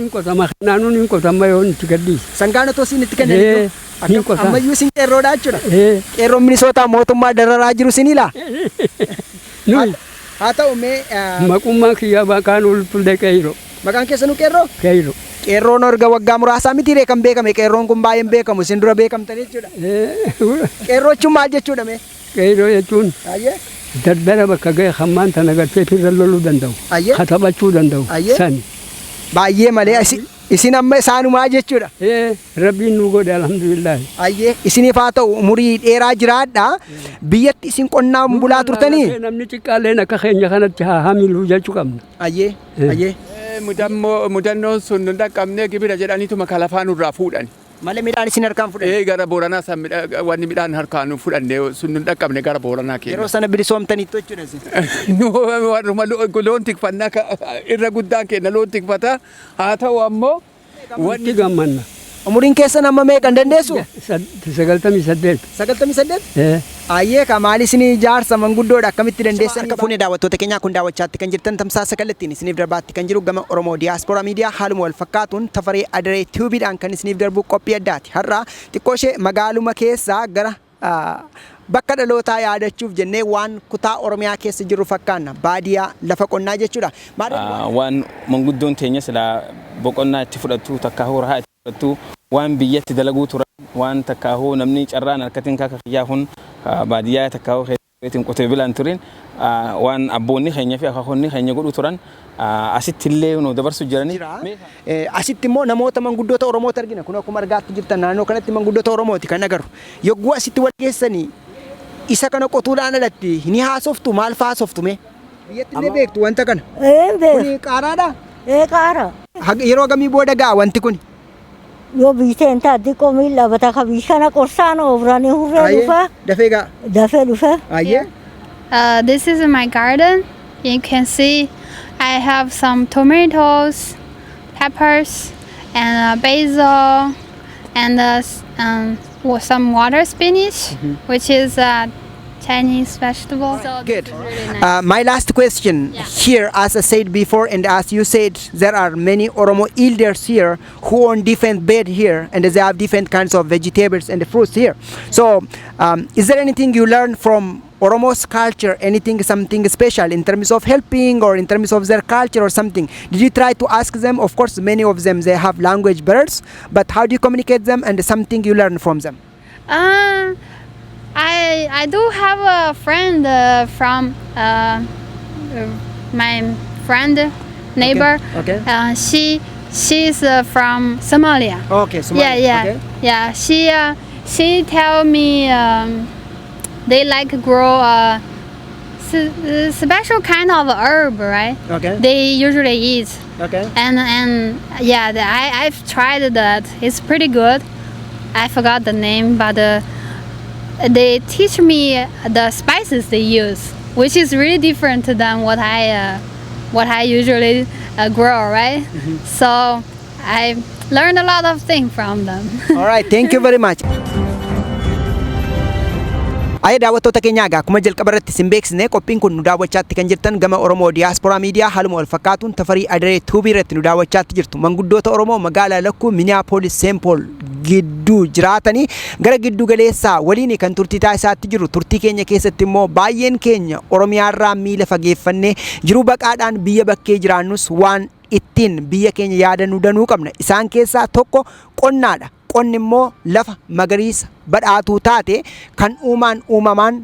Hin qotama, kanaanuun hin qotama yoo itti gadhiise. Sangaan otoo isin itti kennan Ee, hin qota. Ammayyuu isin qeerroodha jechuudha. Ee. Qeerroon Minisootaa mootummaa dararaa jiru isin ilaa. Nuyi Haa ta'u mee maqummaa kiyyaa maqaan ulfullee qeerroo. Maqaan keessanuu qeerroo? Qeerroo. Qeerroon erga waggaa muraasaa mitiiree kan beekame? Qeerroon kun baay'een beekamu, isin dura beekamtan jechuudha. Qeerroo jechuun maal jechuudha mee? Qeerroo jechuun dardara bakka ga'e hammaan tana gartee firra loluu danda'u. Ka taphachuu danda'u. Sani. Baay'ee malee isin amma isaanumaa jechuudha. Ee, Rabbiin nu godhe, alhamdulillahi. Ayyee, isiniif haa ta'u, umurii dheeraa jiraadha. Biyyatti isin qonnaan bulaa turtanii? Namni xiqqaalleen akka keenya kanatti haa hamilu jechuu qabna. Ayyee, ayyee. Mudannoon sun nu dhaqqabnee, gibira jedhaniituma kalafaa nurraa fuudhan. Malee midhaan isin harkaan fudhan? Ee, gara Booranaa san wanni midhaan harkaan nu fudhanne sun nu dhaqqabne gara Booranaa keenya. Yeroo sana bilisoomtaniittu jechuudha isin. Nu warruma loon tikfannaa, irra guddaan keenya loon tikfata. Haa ta'u ammoo wanni gammanna. Umuriin keessan amma meeqa hin dandeessu? 98. 98? Ee. Ayyee, ka maali isin jaarsa manguddoodha, akkamitti dandeessan? Harka fuunee daawwattoota keenyaa, kun daawwachaatti kan jirtan tamsaasa kallattiin isiniif darbaatti kan jiru gama Oromoo Diyaaspooraa Miidiyaa, haaluma wal fakkaatuun Tafaree Adaree Tiyuubiidhaan kan isiniif darbu qophii addaati. Har'a xiqqoo ishee magaaluma keessaa gara bakka dhalootaa yaadachuuf jennee waan kutaa Oromiyaa keessa jirru fakkaanna. Baadiyaa lafa qonnaa jechuudha. Waan manguddoon teenya silaa boqonnaa itti fudhattu, takkaahuu rahaa itti fudhattu, waan biyyatti dalaguu turan, waan takkaahuu namni carraan harkatiin kaaka kiyyaa kun baadiyyaa takkaahuu keessatti qotee bilaan turin, waan abboonni keenya fi akaakonni keenya godhuu turan asitti illee nu dabarsu jiranii. Asitti immoo namoota manguddoota Oromooti argina. Kun akkuma argaatti jirtan naannoo kanatti manguddoota Oromooti kan agarru. Yogguu asitti wal geessanii isa kana qotuudhaan alatti ni haasoftu, maal fa'aa haasoftu mee? Biyyatti illee beektu wanta kana? Ee, beeku. Kuni qaaraadhaa? Ee, qaara. Yeroo gamii booda ga'a wanti kun? Yoo biiteen ta'a xiqqoo miila bata ka biyya kana qorsaan oobranii hurree dhufa. Dafee ga'a. Dafee dhufa. Ayyee. This is my garden. You can see I have some tomatoes, peppers, and basil, and some water spinach, which is a Chinese vegetable. So Good. this is really nice. My last question here, as I said before, and as you said, there are many Oromo elders here who own different bed here, and they have different kinds of vegetables and fruits here. So, is there anything you learned from Oromo's culture, anything, something special in terms of helping or in terms of their culture or something? Did you try to ask them? Of course, many of them, they have language barriers, but how do you communicate them and something you learn from them? I do have a friend from my friend neighbor. She's from Somalia. Okay, Somalia. Yeah. Yeah. She tell me they like grow a special kind of herb, right? Okay. They usually eat. And yeah, I've tried that. It's pretty good. I forgot the name, but they teach me the spices they use, which is really different than what I usually grow, right? So I learned a lot of things from them. All right, thank you very much. Ayya, daawwattoota keenyaa, egaa akkuma jalqaba irratti isin beeksisne, qophiin kun nu daawwachaatti kan jirtan gama Oromoo Diyaasporaa Miidiyaa, haaluma wal fakkaatuun Tafarii Adaree Tuubii irratti nu daawwachaatti jirtu. Manguddoota Oromoo magaalaa Lakkuu Minneapolis Saint Paul gidduu jiraatanii gara giddu galeessaa waliin kan turtii taasisaatti jiru. Turtii keenya keessatti immoo baay'een keenya Oromiyaarraa miila fageeffannee jiruu baqaadhaan biyya bakkee jiraannus, waan ittiin biyya keenya yaadannuu danuu qabna. Isaan keessaa tokko qonnaadha. Qonni immoo lafa magariisa badhaatuu taate kan uumaan uumamaan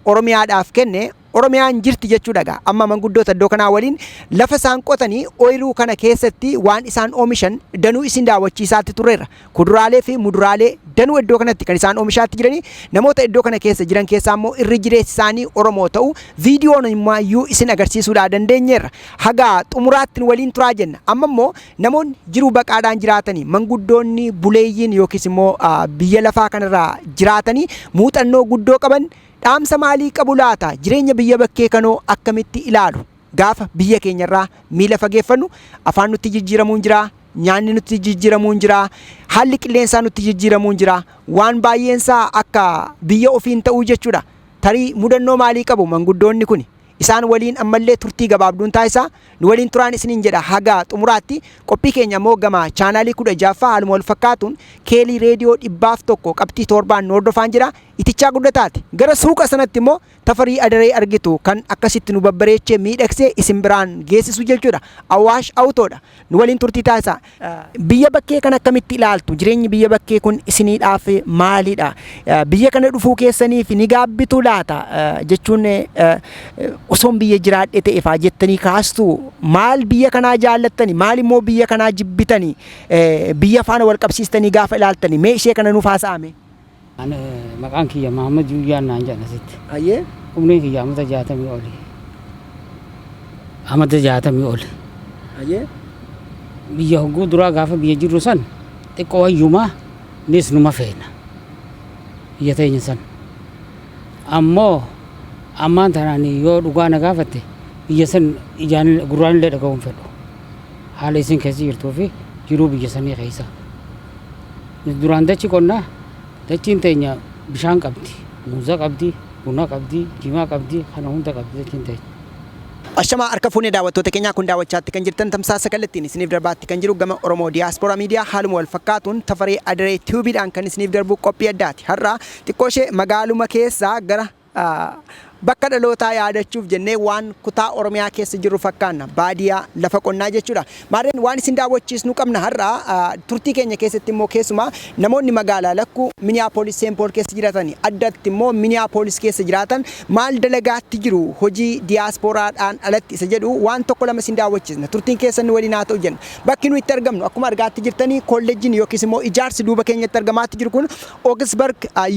Oromiyaadhaaf kenne, Oromiyaan jirti jechuudha egaa. Amma manguddoota iddoo kanaa waliin lafa isaan qotanii ooyiruu kana keessatti waan isaan oomishan danuu isin daawwachiisaatti turreerra. Kuduraalee fi muduraalee danuu iddoo kanatti kan isaan oomishaatti jiranii, namoota iddoo kana keessa jiran keessaa immoo irri jireessi isaanii Oromoo ta'u viidiyoon immoo isin agarsiisuudhaa dandeenyeerra. Haga xumuraatti waliin turaa jenna. Amma immoo namoonni jiruu baqaadhaan jiraatanii, manguddoonni buleeyyiin yookiis immoo biyya lafaa kanarraa jiraatanii muuxannoo guddoo qaban dhaamsa maalii qabu laata? Jireenya biyya bakkee kanoo akkamitti ilaalu? Gaafa biyya keenyarraa miila fageeffannu afaan nutti jijjiiramuun jira, nyaanni nutti jijjiiramuun jira, haalli qilleensaa nutti jijjiiramuun jira, waan baay'eensaa akka biyya ofiin ta'uu jechuudha. Tarii mudannoo maalii qabu manguddoonni kun? Isaan waliin ammallee turtii gabaabduun taasisa. Nu waliin turaan isiniin jedha haga xumuraatti. Qophii keenya immoo gama chaanaalii 16ffaa haaluma wal fakkaatuun Keelii Reediyoo 101.7n nu hordofaan jira. Itichaa Guddataati. Gara suuqa sanatti immoo Tafarii Adaree argitu kan akkasitti nu babbareechee miidhagsee isin biraan geessisu jechuudha. Awaash Awutoodha. Nu waliin turtii taasisaa. Biyya bakkee kana akkamitti ilaaltu? Jireenyi biyya bakkee kun isiniidhaaf maalidha? Biyya kana dhufuu keessaniif ni gaabbitu laata? Jechuun osoon biyya jiraadhe ta'e faa jettanii kaastu. Maal biyya kanaa jaallattani? Maal immoo biyya kanaa jibbitani? Biyya faana wal qabsiistanii gaafa ilaaltani? Mee ishee kana nuuf haasa'ame. Ani maqaan kiyya Mahammad Juuyyaan naan jedhan asitti. Hayyee. Umriin kiyya amata 60 oli. Amata 60 oli. Hayyee. Biyya hogguu duraa gaafa biyya jirru san xiqqoo wayyumaa nis numa feena. Biyya teenya san. Ammoo ammaan tanaan yoo dhugaa na gaafatte, biyya san ijaan gurraan illee dhaga'uu hin fedhu. Haala isin keessa jirtuu fi jiruu biyya sanii keessa. Nuti duraan dachi qonnaa, dachiin teenya bishaan qabdi, muuza qabdi, buna qabdi, jimaa qabdi, kana hunda qabdi dachiin teenya. Ashamaa, harka fuunee daawwattoota keenyaa. Kun daawwachaatti kan jirtan tamsaasa kallattiin isiniif darbaatti kan jiru gama Oromoo Diyaaspooraa Miidiyaa, haaluma wal fakkaatuun Tafaree Adaree Tiyuubiidhaan kan isiniif darbu qophii addaati. Har'a xiqqoo ishee magaaluma keessaa gara bakka dhalootaa yaadachuuf jennee waan kutaa Oromiyaa keessa jirru fakkaanna, baadiyaa lafa qonnaa jechuudha. Maarreen waan isin daawwachiisnu qabna har'a turtii keenya keessatti immoo, keessumaa namoonni magaalaa Lakkuu, Minneapolis, Saint Paul keessa jiraatan, addatti immoo Minneapolis keessa jiraatan maal dalagaatti jiru hojii diyaaspooraadhaan alatti isa jedhu waan tokko lama isin daawwachiisna. Turtiin keessan nu waliin haa ta'u jenna. Bakki nu itti argamnu akkuma argaatti jirtanii kolleejjiin yookiis immoo ijaarsi duuba keenyatti argamaatti jiru kun Augsburg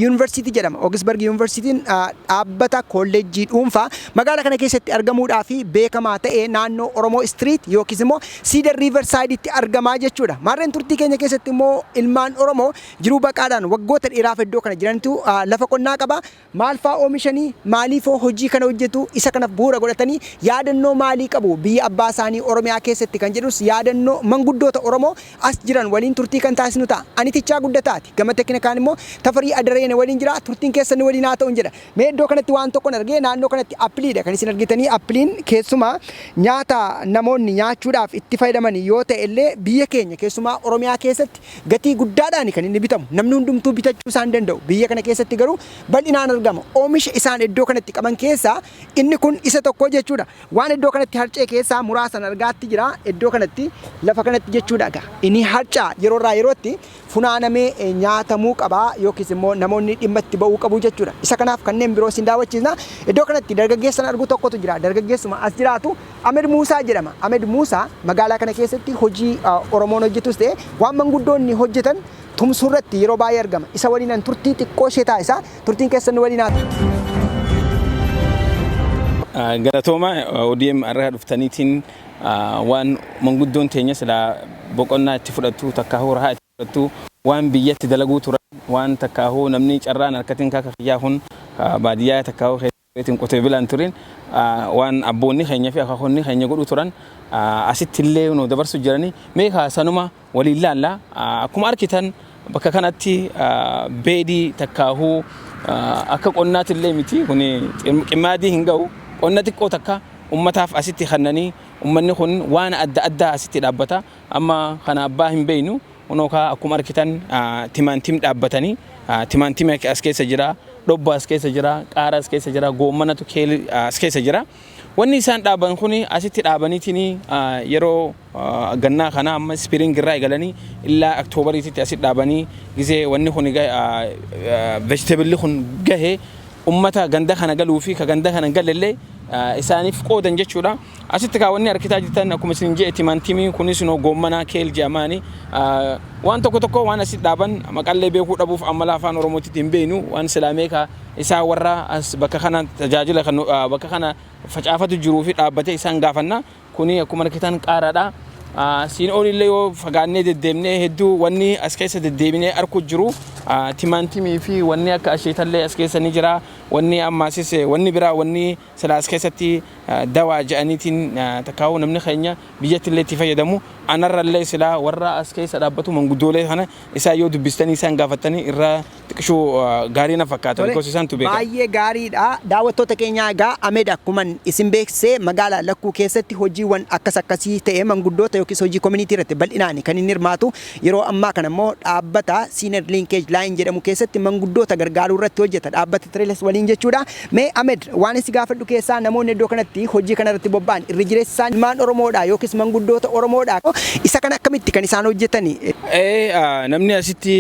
University jedhama. Augsburg Universityn dhaabbata kolleejjii dhuunfaa magaalaa kana keessatti argamuudhaa fi beekamaa ta'e naannoo Oromoo Street yookiis immoo Cedar Riverside'itti argamaa jechuudha. Maarreen turtii keenya keessatti immoo ilmaan Oromoo jiruu baqaadhaan waggoota dheeraaf iddoo kana jirantu lafa qonnaa qaba. Maal faa oomishanii, maaliifoo hojii kana hojjetu, isa kanaaf bu'uura godhatanii yaadannoo maalii qabu biyya abbaa isaanii Oromiyaa keessatti kan jedhus yaadannoo manguddoota Oromoo as jiran waliin turtii kan taasisnu ta'a. Ani Tichaa Guddataati. Gama teknikaan immoo Tafarii Adareene waliin jira. Turtiin keessan waliin haa ta'u jedha. Mee iddoo kanatti waan tokkon argee, naannoo kanatti appleiidha kan isin argitanii. Appleiin keessumaa nyaata namoonni nyaachuudhaaf itti fayyadaman yoo ta'e illee, biyya keenya keessumaa Oromiyaa keessatti gatii guddaadhaan kan inni bitamu. Namni hundumtuu bitachuu isaan danda'u. Biyya kana keessatti garuu bal'inaan argama. Oomisha isaan iddoo kanatti qaban keessaa inni kun isa tokko jechuudha. Waan iddoo kanatti harcee keessaa muraasan argaatti jira. Iddoo kanatti, lafa kanatti jechuudha. Inni harcaa yeroo irraa yerootti funaanamee nyaatamuu qaba yookiis immoo namoonni dhimma itti ba'uu qabu jechuudha. Isa kanaaf kanneen biroo isin daawwachiisna. Iddoo kanatti dargaggeessan argu tokkotu jira. Dargaggeessuma as jiraatu Ahmed Muusaa jedhama. Ahmed Muusaa magaalaa kana keessatti hojii Oromoon hojjetus ta'e waan manguddoonni hojjetan tumsuu irratti yeroo baay'ee argama. Isa waliin turtii xiqqoo ishee taasisa. Turtiin keessan nu waliin haa Galatooma ODM, har'a dhuftaniitiin waan manguddoon teenya silaa boqonnaa itti fudhattu, takkaahuu rahaa itti fudhattu, waan biyyatti dalaguu turan, waan takkaahuu namni carraan harkatiin kaaka kiyyaa kun baadiyyaa takkaahuu keessatti qotee bilaan turin, waan abboonni keenya fi akaakonni keenya godhuu turan asitti illee nu dabarsu jiranii, mee sanuma waliin laalla. Akkuma arkitan bakka kanatti beedii takkaahuu akka qonnaatti illee miti, kun qimmaadii hin ga'u, qonna xiqqoo takka ummataaf asitti kennanii ummanni kun waan adda addaa asitti dhaabbata. Amma kana abbaa hin beeynu. Kunoo kaa akkuma arkitan timaantim dhaabbatanii, timaantima as keessa jira, dhobba as keessa jira, qaara as keessa jira, goommanatu keeli as keessa jira. Wanni isaan dhaaban kun asitti dhaabaniitiin yeroo gannaa kana amma spring irraa eegalanii illaa Octoberiititti asitti dhaabanii, gizee wanni kun vegetableli kun gahe ummata ganda kana galuu fi ka ganda kana hin galle isaaniif qoodan jechuudha. Asitti kaa wanni argitaa jirtan akkuma isin jedhe timaantimii kunis no goommana kale jedhamaani. Waan tokko tokko waan asitti dhaaban maqallee beekuu dhabuuf amala afaan Oromootitti hin beeknu. Waan silaamee ka isaa warra as bakka kana tajaajila kan bakka kana facaafatu jiruu fi dhaabbatee isaan gaafanna. Kuni akkuma argitan qaaraadha. Siin olillee yoo fagaannee deddeemnee hedduu wanni as keessa deddeebinee arku jiru timaantimii fi wanni akka asheetallee as keessa ni jira. Wanni ammaasis wanni biraa wanni sila as keessatti dawaa jedhaniitiin takkaa'uu namni keenya biyyatti illee itti fayyadamu anarrallee silaa warra as keessa dhaabbatu manguddoolee kana isaan yoo dubbistanii isaan gaafattanii irraa xiqqoo Xiqqishuu gaarii na fakkaata. Because isaantu beeka. Baay'ee gaariidha. Daawwattoota keenyaa, egaa Ameed akkuman isin beeksisee magaalaa Lakkuu keessatti hojiiwwan akkas akkasii ta'e manguddoota yookiis hojii community irratti bal'inaan kan inni hirmaatu. Yeroo ammaa kana immoo dhaabbata Senior Linkage Line jedhamu keessatti manguddoota gargaaruu irratti hojjeta, dhaabbata Trellis waliin jechuudha. Mee Ameed, waan isin gaafadhu keessaa namoonni iddoo kanatti hojii kana irratti bobba'an irri jireessi isaan ilmaan Oromoodha yookiis manguddoota Oromoodha. Isa kana akkamitti kan isaan hojjetani? Namni asitti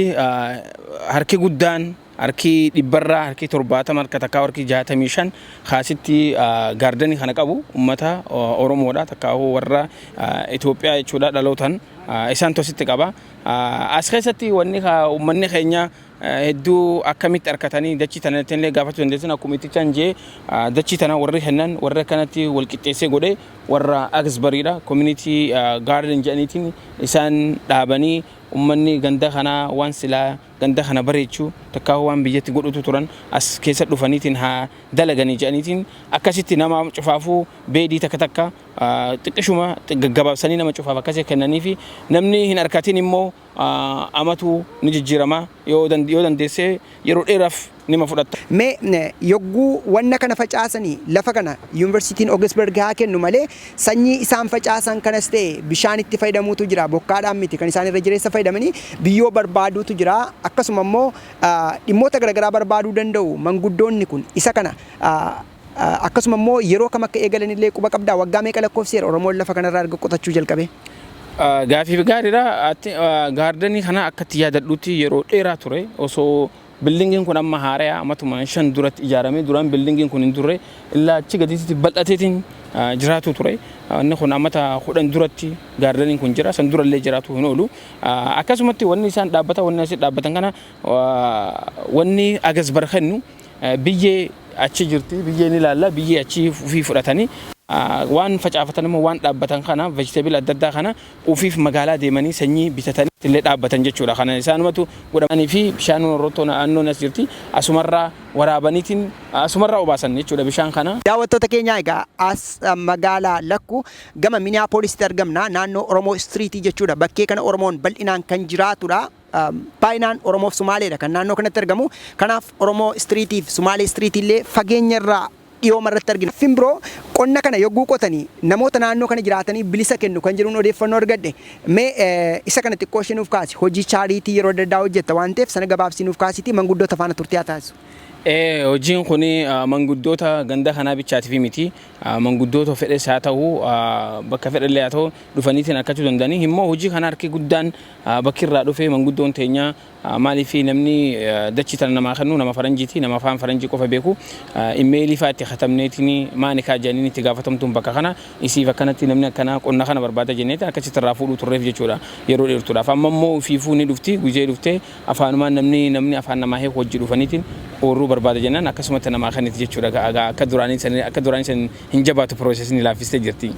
harki guddaan, harki 100rraa harki 70, harka takkaa harki 65 kaasitti gardenii kana qabu ummata Oromoodha, takkaahuu warra Itoophiyaa jechuudha dhalootan isaantu asitti qaba. As keessatti wanni uummanni keenya hedduu akkamitti harkatanii dachii tana illee gaafachuu dandeessan, akkuma ittichaan jee dachii tana warri kennan, warri akkanatti wal qixxeessee godhe warra Augsburgiidha. Community garden jedhaniitiin isaan dhaabanii uummanni ganda kanaa waan silaa ganda kana bareechuu takkaa waan biyyatti godhutu turan as keessa dhufaniitiin haa dalaganii jedhaniitiin akkasitti nama cufaafuu bedii takka takka xiqqishuma gaggabaabsanii nama cufaaf akkasii kennanii fi namni hin harkatin immoo amatu ni jijjiirama, yoo dandeessee yeroo dheeraaf nima fudhatta. Mee yogguu wanna kana facaasanii lafa kana yuunivarsiitiin Augsburg haa kennu malee sanyii isaan facaasan kanas ta'e bishaan itti fayyadamuutu jira, bokkaadhaan miti kan isaan irra jireessa fayyadamanii, biyyoo barbaaduutu jira, akkasuma immoo dhimmoota garaagaraa barbaaduu danda'u manguddoonni kun. Isa kana akkasuma immoo yeroo kam akka eegalan illee quba qabdaa? Waggaa meeqa lakkoofseera Oromoon lafa kanarraa erga qotachuu jalqabe? Gaafii gaariidha. Gardenii kana akkatti yaadadhutti yeroo dheeraa ture. Osoo buildingiin kun amma haaraya amatuma 5 duratti ijaarame, duraan buildingiin kun hin turre, illaa achi gaditti bal'ateetiin jiraatu ture. Inni kun amata 10 duratti gardeniin kun jira. San durallee jiraatu hin oolu. Akkasumatti wanni isaan dhaabbatan, wanni asii dhaabbatan kana, wanni Augsburg kennu biyyee achi jirti, biyyee ni ilaalla, biyyee achi ofii fudhatanii waan facaafatan immoo waan dhaabbatan kana, vegetable adda addaa kana ofiif magaalaa deemanii sanyii bitatanii illee dhaabbatan jechuudha. Kana isaanumatu godhamanii fi bishaan rottoo naannoon as jirti asumarraa waraabaniitiin asumarraa obaasan jechuudha bishaan kana. Daawwattoota keenya, egaa as magaalaa Lakkuu gama Minneapolisitti argamna, naannoo Oromoo Streetii jechuudha. Bakkee kana Oromoon bal'inaan kan jiraatudha. Baay'inaan Oromoof Sumaaleedha kan naannoo kanatti argamu. Kanaaf Oromoo Streetii fi Sumaalee Streetii illee fageenya irraa dhiyooma irratti argina. Finbiroo qonna kana yogguu qotanii namoota naannoo kana jiraatanii bilisa kennu kan jedhuun odeeffannoo argadhe. Mee isa kana xiqqoo ishee nuuf kaasi. Hojii charity yeroo adda addaa hojjetta waan ta'eef sana gabaabsii nuuf kaasitii manguddoota faana turtii haa taasisu. Hojiin kun manguddoota ganda kanaa bichaatiif miti. Manguddoota fedhes haa ta'u, bakka fedhallee haa ta'u, dhufaniitiin harkachuu danda'anii. Immoo hojii kana harki guddaan bakki irraa dhufe manguddoon teenya. Maaliif namni dachii tana namaa kennu nama faranjiiti, nama afaan faranjii qofa beeku. Emailii fa'aa itti katabneetiin maanikaa jedhaniin itti gaafatamtuun bakka kana isiif akkanatti namni akkana qonna kana barbaada jenneeti akkasitti irraa fuudhuu turreef jechuudha yeroo dheertuudhaaf. Amma immoo ofiifuu ni dhufti, guyyaa dhuftee afaanumaan namni afaan namaa hiiku hojii dhufaniitiin oorruu barbaada jennaan akkasumatti namaa kenniti jechuudha. Akka duraanii san hin jabaatu, processni laaffistee jirti.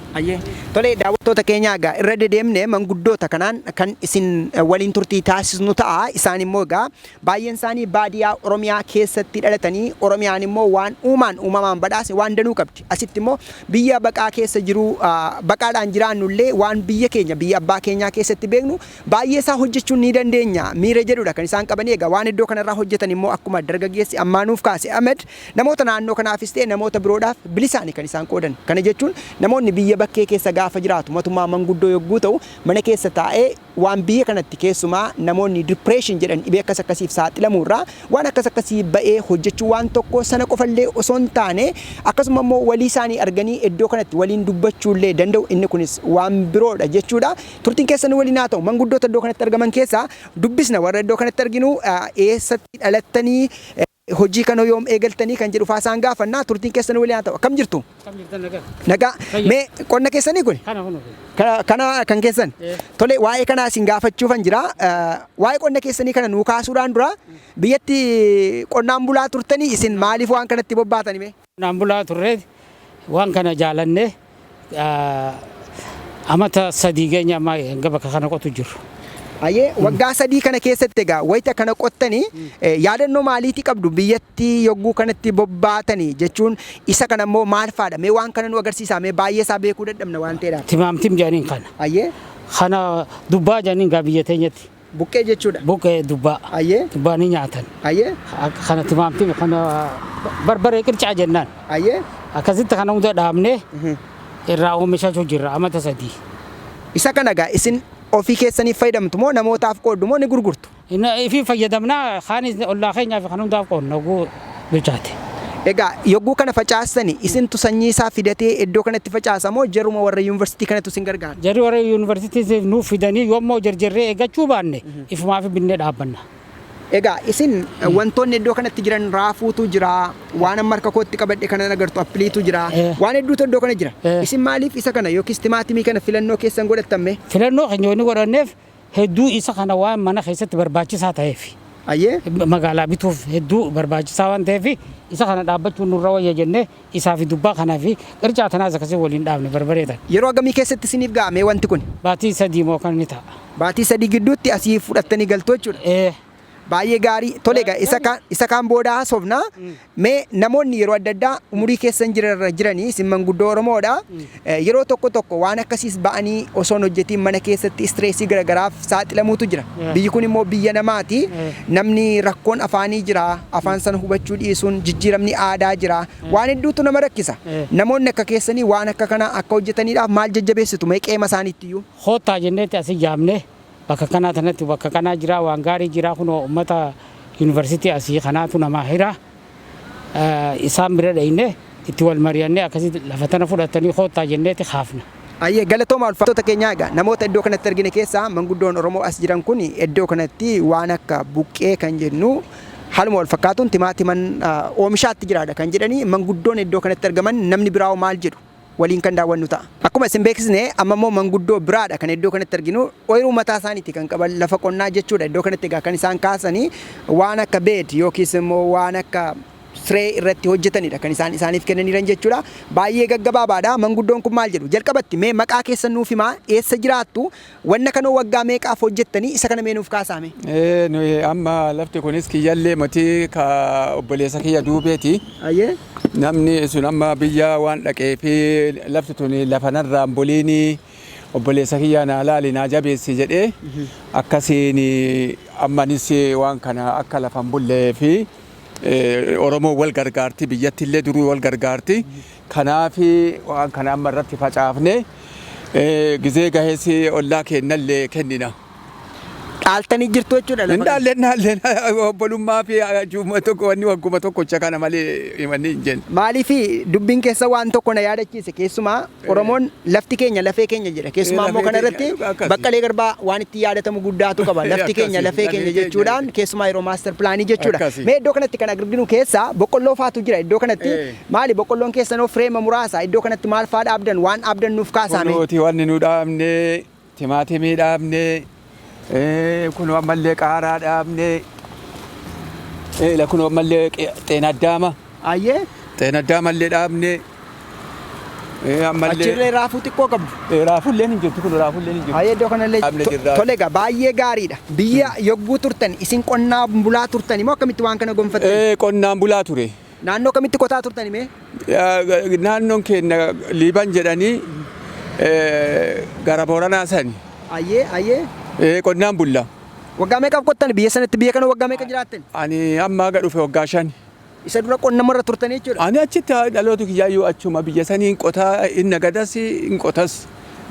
Tolee, daawwattoota keenya, egaa irra dedeemne manguddoota kanaan kan isin waliin turtii taasisnu ta'a. Isaan immoo egaa baay'een isaanii baadiyyaa Oromiyaa keessatti dhalatanii, Oromiyaan immoo waan uumaan uumamaan badhaase waan danuu qabdi. Asitti immoo biyya baqaa keessa jiru, baqaadhaan jiraannu illee waan biyya keenya, biyya abbaa keenyaa keessatti beeknu baay'ee isaa hojjechuu ni dandeenya miira jedhudha kan isaan qabanii. Egaa waan iddoo kanarraa hojjetan immoo akkuma dargaggeessi ammaa nuuf kaase Ahmed, namoota naannoo kanaafis ta'e namoota biroodhaaf bilisaani kan isaan qoodan. Kana jechuun namoonni biyya bakkee keessa gaafa jiraatu mootummaa manguddoo yogguu ta'u mana keessa taa'ee waan biyya kanatti keessumaa namoonni depression jedhan dhibee akkas akkasiif saaxilamuu irraa waan akkas akkasii ba'ee hojjechuu, waan tokko sana qofallee osoo hin taane akkasuma immoo walii isaanii arganii iddoo kanatti waliin dubbachuullee danda'u, inni kunis waan biroodha jechuudha. Turtiin keessan waliin haa ta'u. Manguddoota iddoo kanatti argaman keessaa dubbisna. Warra iddoo kanatti arginu eessatti dhalattanii, hojii kana yoom eegaltanii kan jedhu faasaan gaafannaa. Turtiin keessan waliin haa ta'u. Akkam jirtu? Akkam jirtan, nagaa? Nagaa. Mee qonna keessanii kun? Kana kun. Kana kan keessan? Tole, waa'ee kanaa isin gaafachuufan jira. Waa'ee qonna keessanii kana nuu kaasuudhaan dura biyyatti qonnaan bulaa turtanii, isin maaliif waan kanatti bobbaatani mee? Qonnaan bulaa turre, waan kana jaalannee amata 3 geenya amma hanga bakka kana qotu jiru. Ayyee, waggaa 3 kana keessatti egaa wayita kana qottanii yaadannoo maaliitii qabdu biyyatti yogguu kanatti bobbaatanii jechuun? Isa kana immoo maal faadha? Mee waan kana nu agarsiisaa, mee baay'ee isaa beekuu dadhabna waan ta'eedhaaf. Timaamtim jedhaniin kana. Ayyee. Kana dubbaa jedhaniin gaa biyya teenyatti. Buqqee jechuudha. Buqqee dubbaa. Ayyee. Dubbaa ni nyaatan. Ayyee. Kana timaatima kana barbaree qircaa jennaan. Ayyee. Akkasitti kana hunda dhaabnee irraa oomishachuu jirra amata 3. Isa kana egaa isin ofii keessaniif fayyadamtu moo namootaaf qooddu moo ni gurgurtu? Ifii fayyadamnaa, kaanis ollaa keenyaa fi kan hundaaf qoodna oguu bilchaate. Egaa yogguu kana facaastani isintu sanyii isaa fidatee iddoo kanatti facaasa moo jaruma warra yuunivarsiitii kanatu isin gargaara? Jarri warra yuunivarsiitii nuuf fidanii yoommoo jarjarree eeggachuu baanne ifumaaf binnee dhaabbanna. Egaa isin wantoonni iddoo kanatti jiran raafuutu jira, waan amma harka kootti qabadhe kanan agartu appiliitu jira, waan hedduutu iddoo kana jira. Isin maaliif isa kana yookiis timaatimii kana filannoo keessan godhattan mee? Filannoo keenya wanni godhanneef hedduu isa kana waan mana keessatti barbaachisaa ta'eef. Ayyee. Magaalaa bituuf hedduu barbaachisaa waan ta'eef isa kana dhaabbachuun nurra wayya jennee isaa fi dubbaa kanaa fi qircaa tanaas akkasii waliin dhaabne barbaree tan. Yeroo hagamii keessatti isiniif ga'a mee wanti kun? Baatii 3 moo kan ni ta'a. Baatii 3 gidduutti asii fudhattanii galtu jechuudha. Baay'ee gaarii. Tole egaa isa kaan booda haasofna. Mee namoonni yeroo adda addaa umurii keessan jirarra jiranii isin manguddoo Oromoodha. Yeroo tokko tokko waan akkasiis ba'anii osoo hin hojjetiin mana keessatti istireesii garagaraaf saaxilamuutu jira. Biyyi kun immoo biyya namaati. Namni rakkoon afaanii jira. Afaan sana hubachuu dhiisuun jijjiiramni aadaa jira. Waan hedduutu nama rakkisa. Namoonni akka keessanii waan akka kanaa akka hojjetaniidhaaf maal jajjabeessitu mee qeema isaaniitti iyyuu? Koottaa jenneetti asii jaamne bakka kanaa tanatti bakka kanaa jira waan gaarii jira kunoo uummata yuunivarsiitii asii kanaatu namaa hira. Isaan bira dhayne itti wal mari'annee akkasitti lafa tana fudhatanii koottaa jenneetti kaafna. Ayyee galatooma ulfaatota keenyaa. Egaa namoota iddoo kanatti argine keessaa manguddoon Oromoo as jiran kun iddoo kanatti waan akka buqqee kan jennu haaluma wal fakkaatuun timaatiman oomishaatti jiraadha kan jedhanii manguddoon iddoo kanatti argaman namni biraa maal jedhu waliin kan daawwannu ta'a. Akkuma isin beeksisne amma immoo manguddoo biraadha kan iddoo kanatti arginu ooyiruu mataa isaaniiti kan qaban lafa qonnaa jechuudha. Iddoo kanatti egaa kan isaan kaasanii waan akka bed yookiis immoo waan akka siree irratti hojjetanidha kan isaan isaaniif kennaniiran jechuudha. Baay'ee gaggabaabaadha. Manguddoon kun maal jedhu? Jalqabatti mee maqaa keessan nuuf himaa, eessa jiraattu, wanna kanoo waggaa meeqaaf hojjettanii isa kana mee nuuf kaasaame? Nuyi amma lafti kunis kiyyallee miti ka obboleessa kiyya duubeeti. Ayyee. Namni sun amma biyya waan dhaqee fi lafti tun lafa narraan boliini obboleessa kiyya naa laali naa jabeessi jedhee akkasiin ammanis waan kana akka lafan bullee fi Oromoo wal gargaarti biyyatti illee duruu wal gargaarti. Kanaaf waan kana amma irratti facaafne gizee gahees ollaa kennallee kennina. Dhaaltanii jirtu jechuudha lafa kana. Hin dhaalleen obbolummaa fi juuma tokko wanni wagguma tokkocha kana malee himanni hin jenne. Maaliif dubbiin keessa waan tokko na yaadachiise keessumaa Oromoon lafti keenya lafee keenya jedha. Keessumaa immoo kana irratti Baqqalee Garbaa waan itti yaadatamu guddaatu qaba. Lafti keenya lafee keenya jechuudhaan keessumaa yeroo maastar pilaanii jechuudha. Mee iddoo kanatti kan arginu keessaa boqqolloo faatu jira iddoo kanatti. Maali boqqolloon keessanoo fireema muraasa iddoo kanatti maal faa dhaabdan waan dhaabdan nuuf kaasaame. Kunuuti wanni nu dhaabne timaatimii dhaabne kunoo ammallee qaaraa dhaabne kunoo ammallee xeenaddaama. Ayyee. Xeenaddaamallee dhaabne. Ammallee. Achirree raafuu xiqqoo qabdu. Raafulleen hin jirtu kun raafulleen hin jirtu. Ayyee iddoo kanallee. Tole egaa baay'ee gaariidha. Biyya yogguu turtan isin qonnaa bulaa turtan immoo akkamitti waan kana gonfattan? Qonnaan bulaa ture. Naannoo kamitti qotaa turtan himee? Naannoon keenya Liiban jedhanii gara Booranaa sani. Ayyee ayyee. Qonnaan bulla. Waggaa meeqaaf qottan biyya sanatti biyya kana waggaa meeqa jiraattan? Ani amma haga dhufe waggaa 5. Isa dura qonnamarra turtan jechuudha. Ani achitti dhaloota kiyyaayyuu achuma biyya sanii hin qotaa hin nagadas hin qotas.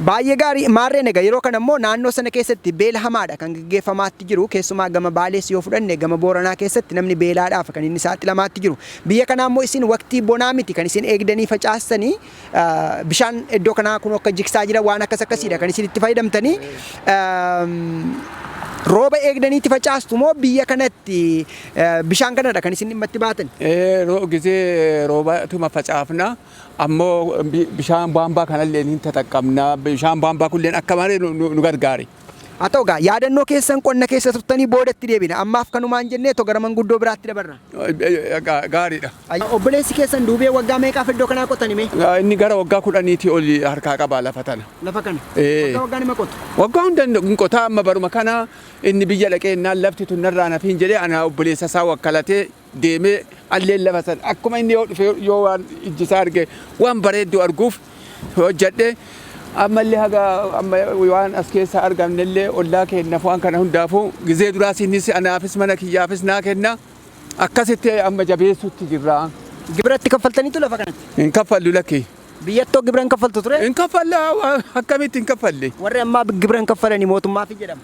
Baay'ee gaarii maarreen egaa yeroo kana immoo naannoo sana keessatti beela hamaadha kan gaggeeffamaatti jiru keessumaa gama Baalees yoo fudhanne gama Booranaa keessatti namni beelaadhaaf kan inni saaxilamaatti jiru. Biyya kanaa immoo isin waqtii bonaa miti kan isin eegdanii facaastanii bishaan iddoo kanaa kun akka jigsaa jira waan akkas akkasiidha kan isin itti fayyadamtanii. Rooba eegdaniitti facaastu moo biyya kanatti bishaan kanadha kan isin dhimma itti baatan? Gizee roobatuma facaafna ammoo bishaan baambaa kanallee hin tataqqabna bishaan baambaa kunillee akka malee nu gargaare. Haa ta'u egaa yaadannoo keessan qonna keessa turtanii boodatti deebina ammaaf kanumaan jennee gara manguddoo biraatti dabarra. Gaariidha. Obboleessi keessan duubee waggaa meeqaaf iddoo kanaa qotan hime? Inni gara waggaa 10 ol harkaa qaba lafa tana. Lafa kana? Waggaa waggaan hima qotu? Waggaa hunda hin qotaa amma baruma kana inni biyya dhaqee innaan lafti tun narraa nafiin jedhee ana obboleessa isaa wakkalatee deemee alleen lafa sana akkuma inni yoo dhufe yoo waan ijji isaa arge waan bareedduu arguuf hojjedhe Ammallee haga amma waan as keessa argamnellee ollaa keenyaaf waan kana hundaafuu gizee duraas innis anaafis mana kiyyaafis naa kenna. Akkasitti amma jabeessutti jirra. Gibiratti kaffaltaniitu lafa kanatti? Hin kaffallu lakki. Biyyattoo gibira hin kaffaltu ture? Hin kaffalla, akkamitti hin kaffalle? Warri ammaa gibira hin kaffalanii mootummaafi jedhama.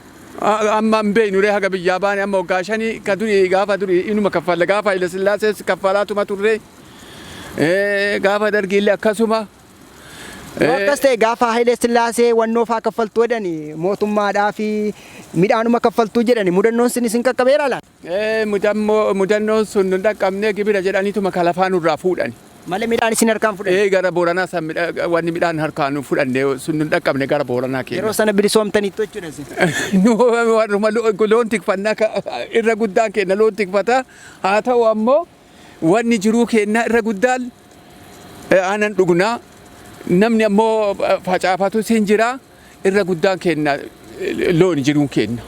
Amma hin beeknu ree, haga biyyaa baane amma waggaa 5. Ka durii gaafa durii inuma kaffalla, gaafa Haile Sillaasees kaffalaatuma turre, gaafa Dargiillee akkasuma. Yoo akkas ta'e, gaafa Haile Sillaasee wannoo faa kaffaltuu jedhani, mootummaadhaa fi midhaanuma kaffaltuu jedhani, mudannoon sun isin qaqqabeera laata? Mudannoon sun nu dhaqqabnee, gibira jedhaniituma kalafaa nurraa fuudhani. Malee midhaan isin harkaan fudhan. Gara Booranaa san wanni midhaan harkaan nu fudhanne sun nu dhaqqabne gara Booranaa keenya. Yeroo sana bilisoomtaniittu jechuudha isin. Nu warruma loon tikfannaa, irra guddaan keenya loon tikfata. Haa ta'u ammoo wanni jiruu keenya irra guddaan aanan dhugnaa, namni ammoo facaafatu sin jira, irra guddaan keenya loon jiruun keenya.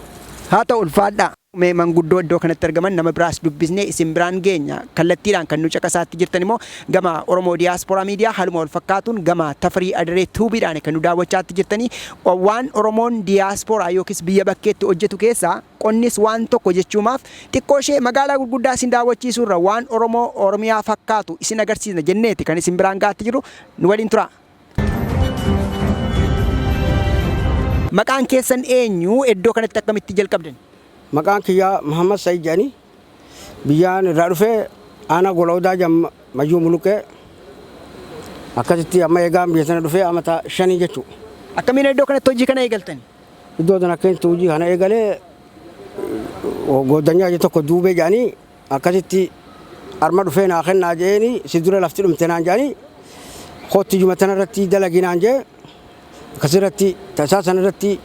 Haa ta'u, ulfaadhaa. Mee manguddoo iddoo kanatti argaman nama biraas dubbisnee isin biraan geenya. Kallattiidhaan kan nu caqasaatti jirtan immoo gama Oromoo Diyaasporaa Miidiyaa, haaluma wal fakkaatuun gama Tafarii Adaree Tuubiidhaan kan nu daawwachaatti jirtanii. Waan Oromoon diyaasporaa yookiis biyya bakkeetti hojjetu keessaa qonnis waan tokko jechuumaaf, xiqqoo ishee magaalaa gurguddaa isin daawwachiisuu irra waan Oromoo Oromiyaa fakkaatu isin agarsiisna jenneeti kan isin biraan gaatti jiru. Nu waliin tura. Maqaan keessan eenyu? Iddoo kanatti akkamitti jalqabdan? Maqaan kiyyaa Muhammad Said jedhani. Biyyaan irraa dhufee aanaa Goloodaa jamma Mayyuu Muluqee. Akkasitti amma eegaan biyya sana dhufee amata 5 jechuudha. Akkamiin iddoo kanatti hojii kana eegaltan? Iddoo kana akkamitti hojii kana eegalee, gooddanyaa tokko duubee jedhanii, akkasitti arma dhufee naa kennaa jeeni, si dura lafti dhumte naan jedhanii, kootti juma tana irratti dalagi naan jee, akkasirratti tasaa sana irratti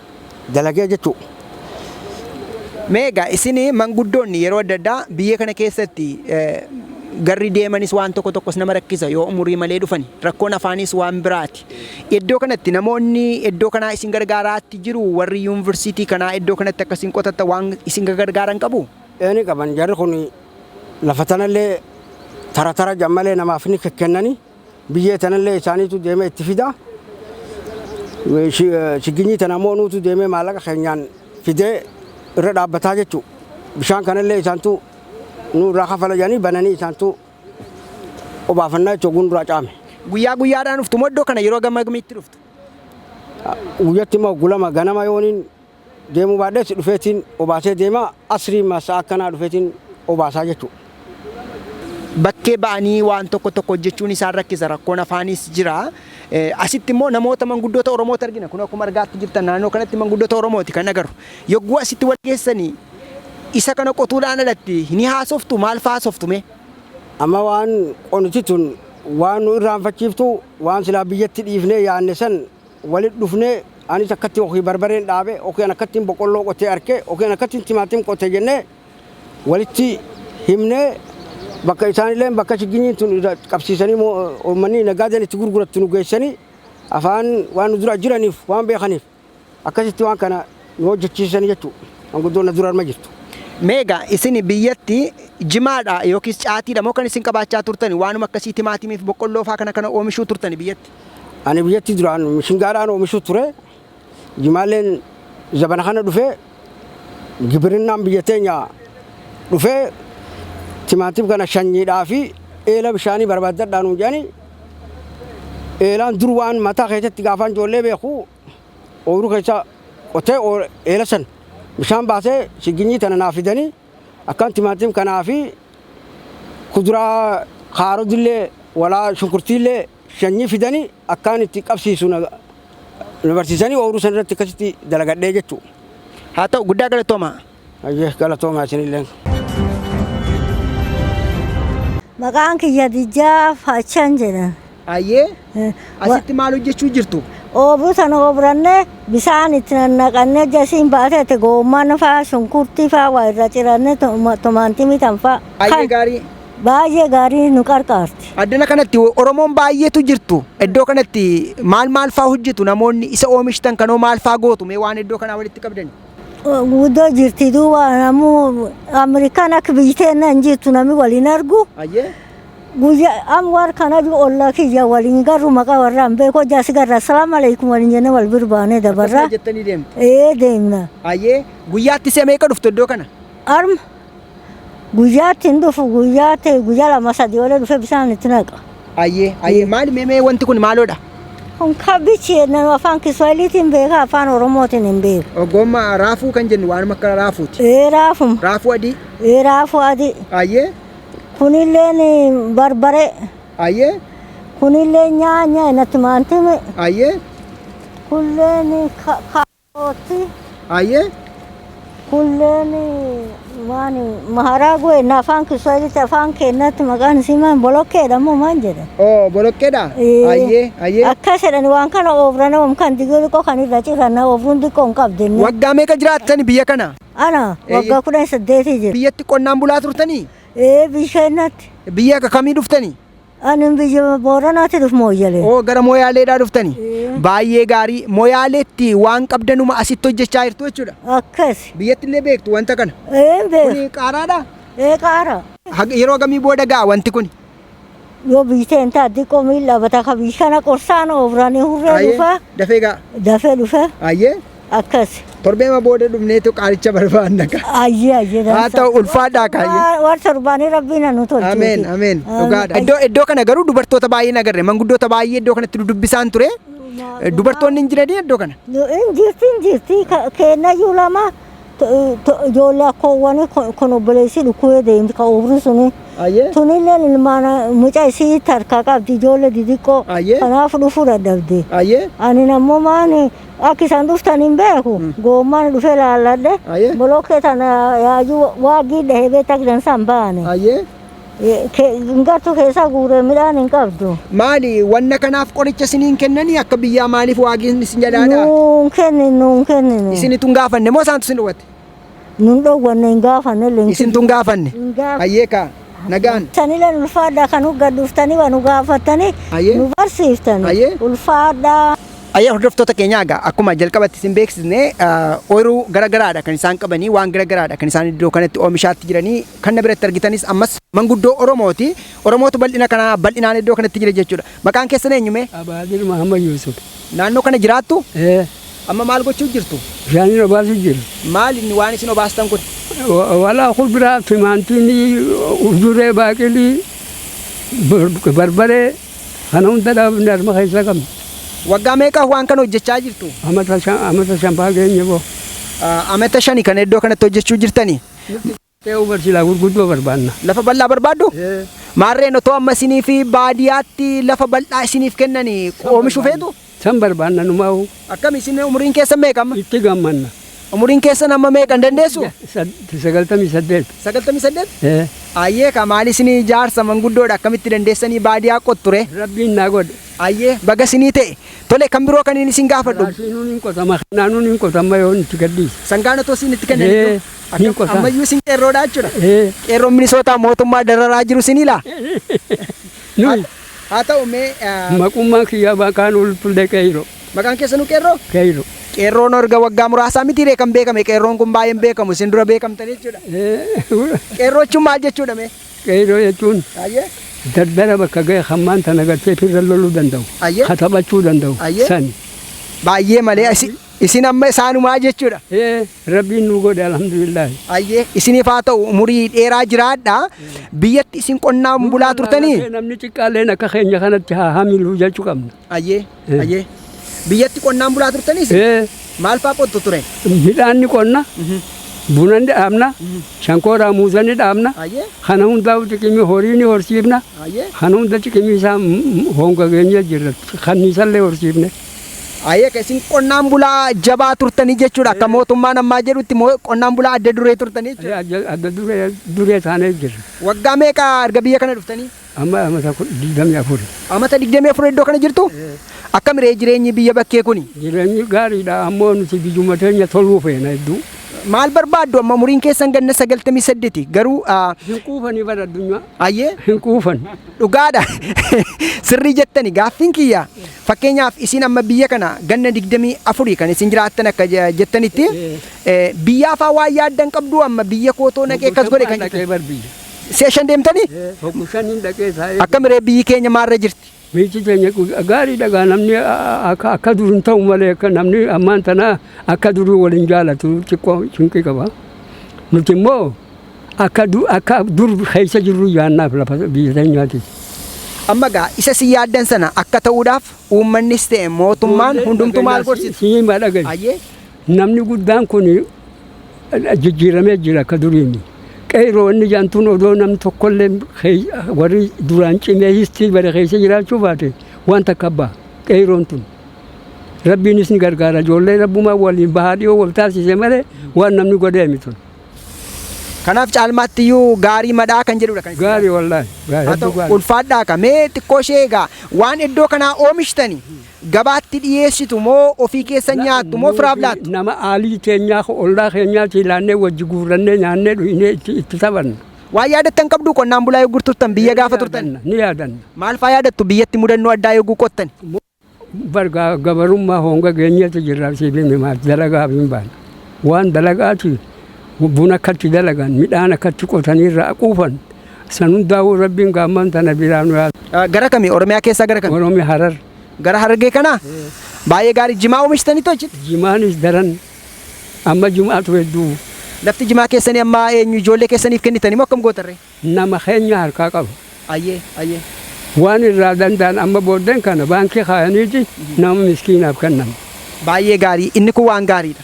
dalagee jechuudha. Mee egaa isin manguddoonni yeroo adda addaa biyya kana keessatti garri deemanis waan tokko tokkos nama rakkisa, yoo umurii malee dhufani rakkoon afaanis waan biraati. Iddoo kanatti namoonni iddoo kanaa isin gargaaraatti jiru, warri yuunivarsiitii kanaa iddoo kanatti akkasiin qotatta waan isin gargaaran qabu? Eeni, qaban. Jarri kun lafa tanallee tara tara jammalee namaaf ni kennani, biyyee tanallee isaaniitu deemee itti fida. Shiginyii tana immoo nuutu deemee maallaqa keenyaan fidee irra dhaabbataa jechuudha. Bishaan kanallee isaantu nu irraa kafala jedhanii bananii, isaantu obaafannaa jechuudha gunduraa caame. Guyyaa guyyaadhaan dhuftu moo iddoo kana yeroo gama gamiitti dhuftu? Guyyatti immoo gulama ganama yooniin deemuu baadhees dhufeetiin obaasee deema, asrii masaa akkanaa dhufeetiin obaasaa jechuudha. Bakkee ba'anii waan tokko tokko hojjechuun isaan rakkisa, rakkoon afaanis jira. Asitti immoo namoota manguddoota Oromooti argina. Kun akkuma argaatti jirtan naannoo kanatti manguddoota Oromooti kan agarru. Yogguu asitti wal geessanii isa kana qotuudhaan alatti ni haasoftu? Maal fa'aa haasoftu mee? Amma waan qoniti tun waan nu irraanfachiiftu, waan silaa biyyatti dhiifnee yaanne san walit dhufnee, anis akkatti okii barbareen dhaabe, okii an akkattiin boqqolloo qotee arke, okii an akkattiin timaatim qotee jennee walitti himnee, bakka isaanillee bakka shiginyiin tun irra qabsiisanii uummanni nagaadan itti gurgurattu nu geessanii, afaan waan nu dura jiraniif waan beekaniif akkasitti waan kana nu hojjechiisan jechuudha. Manguddoon na dura arma jirtu. Mee egaa isin biyyatti jimaadha yookiis caatiidha moo kan isin qabaachaa turtani, waanuma akkasii timaatimiif boqqolloo fa'aa kana kana oomishuu turtani biyyatti? Ani biyyatti duraan mishingaadhaan oomishuu ture. Jimaalleen zabana kana dhufee, gibirinnaan biyya teenya dhufee, timaatim kana shanyiidhaa fi eela bishaanii barbaaddadhaa nuun jedhanii, eelaan dur waan mataa keessatti gaafaan ijoollee beeku ooyiruu keessa qotee eela san bishaan baasee shiginyii tana naa fidanii, akkaan timaatim kanaa fi kuduraa kaarotillee walaa shunkurtiillee shanyii fidanii akkaan itti qabsiisu na barsiisanii, ooyiruu san irratti akkasitti dalagadhee jechuudha. Haa ta'u, guddaa galatoomaa. Ayyee, galatoomaa isinillee. Maqaan kiyya Dijjaa Faachaan jedhama. Ayyee, asitti maal hojjechuu jirtu? Oobru sana oobrannee, bisaan itti nannaqannee, jasiin baateete goomman faa, shunkurtii faa waa irra cirannee, tomaantimii tan faa. Baay'ee gaarii. Baay'ee gaarii nu qarqaarti. Addana kanatti Oromoon baay'eetu jirtu. Iddoo kanatti maal maal faa hojjetu namoonni? Isa oomishtan kanoo maal faa gootu mee waan iddoo kanaa walitti qabdan? Guddoo jirti, duuba namuu Ameerikaan akka biyyi teenya hin jirtu, namni waliin argu. Ayyee. Guyyaa am war kana jiru ollaa kiyya waliin garuu maqaa warra hin beeku hojii asii garra assalaamu alaikum waliin jennee wal bir baanee dabarra. Akkasuma jettanii deemtu. Ee deemna. Ayyee guyyaatti si'a meeqa dhuftu iddoo kana? Arma guyyaatti hin dhufu guyyaatti guyyaa lama sadii olee dhufee bishaan itti naqa. Ayyee ayyee maali mee mee wanti kun maaloodha? Kun kabichi jennaan afaan Kiswahiliitiin beeka afaan Oromootiin hin beeku. Gomma raafuu kan jennu waanuma akka raafuuti. Ee raafuma. Raafuu adii. Ee raafuu adii. Ayyee. Kunilleen barbaree. Ayyee. Kunillee nyaanya natti maantime. Ayyee. Kulleen kaarooti. Ayyee. Kulleen maani maharagwe na afaan Kiswahilitti afaan keenyatti maqaan isii maan bolokkeedha moo maan jedhan. Oo bolokkeedha? Ayyee ayyee. Akkas jedhani waan kana oofrana oom kan xiqqoo kan irra ciranna oofruun xiqqoo hin qabdinne. Waggaa meeqa jiraattani biyya kana? Ana waggaa 18 jira. Biyyatti qonnaan bulaa turtanii? Ee biyya keenyatti. Biyya kamii dhuftanii? Ani biyya Booranaatti dhufu Mooyyalee. Oo gara Mooyaaleedhaa dhuftanii? Baay'ee gaarii. Mooyaaleetti waan qabdanuma asitti hojjechaa jirtu jechuudha. Akkas. Biyyatti illee beektu wanta kana. Ee beeku. Kuni qaaraadha? Ee qaara. Yeroo gamii booda ga'a wanti kun? Yoo biyya ta'e xiqqoo miila bata ka biyya kana qorsaan oofranii hurree dhufa. Dafee ga'a. Dafee dhufa. Ayyee. Akkas. Torbeema booda dhufneetu qaaricha barbaanna ka. Ayyee ayyee. Haa ta'u ulfaadhaa kaayyee. Waan torbaanii rabbiin nu tolchuuti. Ameen ameen dhugaadha. Iddoo iddoo kana garuu dubartoota baay'een agarre manguddoota baay'ee iddoo kanatti dudubbisaan ture. Dubartoonni hin jiranii iddoo kana. Hin jirti hin jirti kennayyuu lama ijoollee akkoowwanii kun obboleessi dhukkubee deemti ka oobru suni. Tunillee ilmaan mucaa isii tarkaa qabdi ijoollee xixiqqoo. Kanaaf dhufuu dadhabde. Ani ammoo maani akka isaan dhuftan hin beeku. Goommaan dhufee laalladhe. Bolokkee tana yaajuu waagii dhahee beektaa dansan baane. Gartuu keessaa guuree midhaan hin qabdu. Maali wanna kanaaf qoricha isiniin kennanii akka biyyaa maaliif waagiin isin jalaadha? Nuun kenninu nuun kenninu. Isinitu hin gaafanne moo isaantu isin dhowwate? Nuun dhowwanne hin gaafanne illee. Isintu hin gaafanne? Ayyee kaa nagaan. Sanillee ulfaadhaa kan gad dhuftanii waan nu gaafattanii nu barsiiftanii ulfaadhaa. Ayyee hordoftoota keenyaa egaa akkuma jalqabatti isin beeksisne ooyiruu garagaraadha kan isaan qabanii waan garagaraadha kan isaan iddoo kanatti oomishaatti jiranii kan na biratti argitanis ammas manguddoo Oromooti. Oromootu bal'ina kana bal'inaan iddoo kanatti jira jechuudha. Maqaan keessan eenyume? Abaadir Muhammad Yusuf. Naannoo kana jiraattu? Amma maal gochuu jirtu? Bishaan obaasu jira. Maal inni waan isin obaastan kun? Walaa kuduraa timaantimii ujuree baaqilii barbaree kana hunda dhaabne harma keessa qabna. Waggaa meeqa waan kana hojjechaa jirtu? Amata shanfaa geenye boo. Amata shani kan iddoo kanatti hojjechuu jirtanii? Ta'uu barsiilaa gurguddoo barbaanna. Lafa bal'aa barbaaddu? Maarreen otoo amma isinii fi baadiyyaatti lafa bal'aa isiniif kennanii oomishuu feetu? San barbaanna numaa'u. Akkam isin umuriin keessan meeqa amma? Itti gammanna. Umuriin keessan amma meeqa hin dandeessu? 98. 98? Ayyee ka maal isinii jaarsa manguddoodha akkamitti dandeessanii baadiyyaa qotture? Rabbiin naa godhe. Ayyee baga isinii ta'e. Tole kan biroo kan inni isin gaafadhu. Raasinuun hin qotama kanaanuun hin qotama yoo itti gadhiise. Sangaan otoo isin itti kennanii ammayyuu isin qeerroodha jechuudha. Qeerroon Minisootaa mootummaa dararaa jiru isin ilaa. Haa ta'u mee. Maqummaan kiyyaa maqaan ulfullee qeerroo. Maqaan keessanuu qeerroo? Qeerroo. Qeerroon erga waggaa muraasaa miti ree kan beekame qeerroon kun baay'een beekamu isin dura beekamtan jechuudha. Qeerroo jechuun maal jechuudha mee? Qeerroo jechuun dardara bakka ga'e hammaan tana gartee firra loluu danda'u. Ka taphachuu danda'u. Sani. Baay'ee malee isin amma isaanumaa jechuudha. Rabbiin nu godhe alhamdulillahi. Ayyee isiniif haa ta'u umurii dheeraa jiraadha. Biyyatti isin qonnaan bulaa turtanii? Namni xiqqaalleen akka keenya kanatti haa hamilu jechuu qabna. Ayyee ayyee. Biyyatti qonnaan bulaa turtaniis? Maal fa'aa qottu ture? Midhaan ni qonna. Buna ni dhaabna. Shankooraa muuza ni dhaabna. Kana hundaa ciqimii horii ni horsiifna. Kana hunda ciqimii isaa honga geenye jirra. Kanniisallee horsiifne. Ayyee isin qonnaan bulaa jabaa turtanii jechuudha. Akka mootummaan ammaa jedhutti qonnaan bulaa adda duree turtanii jechuudha. Adda duree taanee jirra. Waggaa meeqa erga biyya kana dhuftanii? Amma amata 24. Amata 24 iddoo kana jirtu? Akkam ree jireenyi biyya bakkee kuni? Jireenyi gaariidha ammoo nuti biyyuma teenya toluu feena hedduu. Maal barbaaddu amma umuriin keessan ganna 98 garuu hin quufanii bara addunyaa. Ayyee hin quufan. Dhugaadha. Sirrii jettani gaaffiin kiyya. Fakkeenyaaf isin amma biyya kana ganna 24 kan isin jiraattan akka jettanitti biyyaafaa waan yaaddan qabdu amma biyya kootoo naqee akkas godhe kan jettan. Si'a shan deemtanii? Hoggu shaniin dhaqee taa'ee. Akkam ree biyyi keenya maarra jirti? Biyyi keenya gaarii dhagaa namni akka dur hin ta'u malee akka namni ammaan tanaa akka durii waliin jaalatu xiqqoo cinqii qaba. Nuti immoo akka dur keessa jirru yaannaaf lafa biyya teenyaati. Amma gaa isa si yaaddan sana akka ta'uudhaaf uummannis ta'e mootummaan hundumtuu maal gorsitu? Siima dhagaye. Namni guddaan kun jijjiiramee jira akka duriini. Qeerroo inni jaantuun odoo namni tokkollee warri duraan cimee histii bare keessa jiraachuu baate waan takka abbaa qeerroon tun. Rabbiinis ni gargaara ijoollee rabbumaa waliin bahaa dhiyoo wal taasise malee waan namni godhee miti. Kanaaf caalmaatti iyyuu gaarii madhaa kan jedhudha kan. Gaarii wallaahi. Gaarii. Ulfaadhaa ka mee xiqqoo ishee egaa waan iddoo kanaa oomishtani gabaatti dhiyeessitu moo ofii keessa nyaattu moo firaaf laattu? Nama aalii keenyaa ollaa keenyaatti ilaannee wajji guurrannee nyaannee dhugnee itti taphanna. Waan yaadattan qabdu qonnaan bulaa yogguu turtan biyya gaafa turtan? Ni yaadanna. Maal faa yaadattu biyyatti mudannoo addaa yogguu qottan? Bargaa gabarummaa honga geenyeetu jirra siif maal dalagaaf hin baane. Waan dalagaati buna akkatti dalagan midhaan akkatti qotanii irraa quufan san hundaa'uu rabbiin gaamman tana biraa nu yaada. Gara kami Oromiyaa keessaa gara kami? Oromiyaa Harar. Gara Harargee kanaa? Baay'ee gaarii jimaa oomishtanii achitti? Jimaanis daran amma jimaatu hedduu. Lafti jimaa keessanii amma eenyu ijoollee keessaniif kennitanii moo akkam gootarree? Nama keenya harkaa qaba. Ayyee ayyee. Waan irraa danda'an amma booddeen kana baankii kaayaniiti nama miskiinaaf kennan. Baay'ee gaarii inni kun waan gaariidha.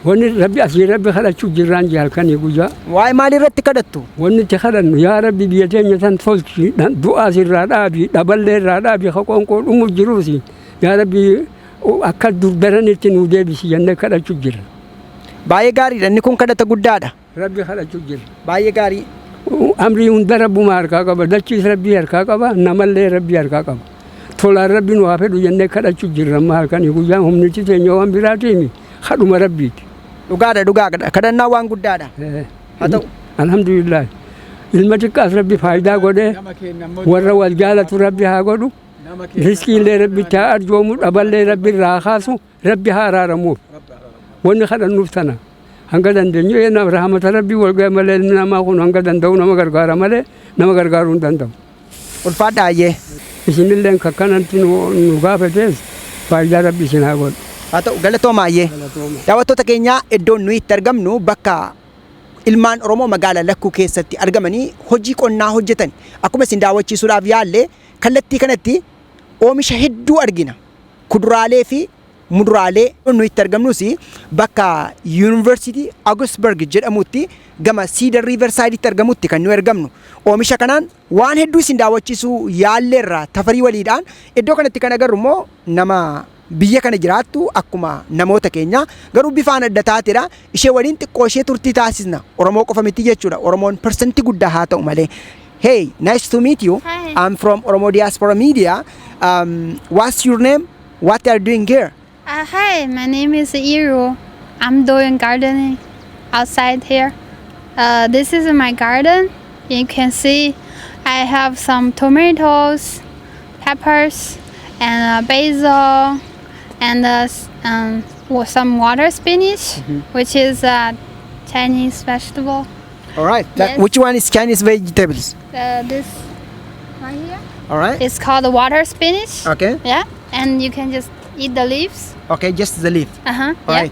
Wanni rabbi asii rabbi kadhachuu jirraan jira halkanii guyyaa. Waa'ee maalii irratti kadhattu? Wanni itti kadhannu yaa rabbi biyya teenya tan tolchi du'aas irraa dhaabi dhaballee irraa dhaabi qoonqoo dhumu jiruusi yaa rabbi akka dur daranitti nu deebisi jennee kadhachuu jirra. Baay'ee gaariidha inni kun kadhata guddaadha. Rabbi kadhachuu jirra. Baay'ee gaarii. Amrii hunda rabbuma harkaa qaba dachiis rabbii harkaa qaba namallee rabbii harkaa qaba. Tolaan rabbi nu haa fedhu jennee kadhachuu jirra amma halkanii guyyaa humnichi teenya waan biraatiimi kadhuma rabbiiti. Dhugaadha dhugaadha kadhannaa waan guddaadha. Haa ta'u. Alhamdulillah. Ilma xiqqaas rabbi faayidaa godhee warra wal jaalatu rabbi haa godhu. Riskiillee rabbi itti haa arjoomu dhaballee rabbi irraa haa kaasu rabbi haa araaramuuf. Wanni kadhannuuf tana. Hanga dandeenyu rahmata rabbii wal ga'e malee ilmi namaa kun hanga danda'u nama gargaara malee nama gargaaruu hin danda'u. Ulfaadha ayyee. Isinillee akkanatti nu gaafatees faayidaa rabbi isin haa godhu. Haa ta'u galatooma ayyee. Daawwattoota keenyaa iddoon nuyi itti argamnu bakka ilmaan Oromoo magaalaa Lakkuu keessatti argamanii hojii qonnaa hojjetan. Akkuma isin daawwachiisuudhaaf yaalle kallattii kanatti oomisha hedduu argina. Kuduraalee fi muduraalee nuyi itti argamnus bakka Yuunivarsiitii Augsburg jedhamutti gama Cedar Riversidetti argamutti kan nuyi argamnu. Oomisha kanaan waan hedduu isin daawwachiisuu yaalleerra tafarii waliidhaan iddoo kanatti kan agarru immoo nama biyya kana jiraattu akkuma namoota keenya garuu bifaan adda taateedha. Ishee waliin xiqqoo ishee turtii taasisna. Oromoo qofa miti jechuudha. Oromoon persentii guddaa haa ta'u malee. Hey, nice to meet you. Hi. I'm from Oromo Diaspora Media. What's your name? What are you doing here? Hi, my name is Iru. I'm doing gardening outside here. This is my garden. You can see I have some tomatoes, peppers, and basil, and some water spinach, which is a Chinese vegetable. All right. Yes. Which one is Chinese vegetables? This right here. All right. It's called water spinach. Okay. Yeah, and you can just eat the leaves. Okay, just the leaf. Uh-huh. All right.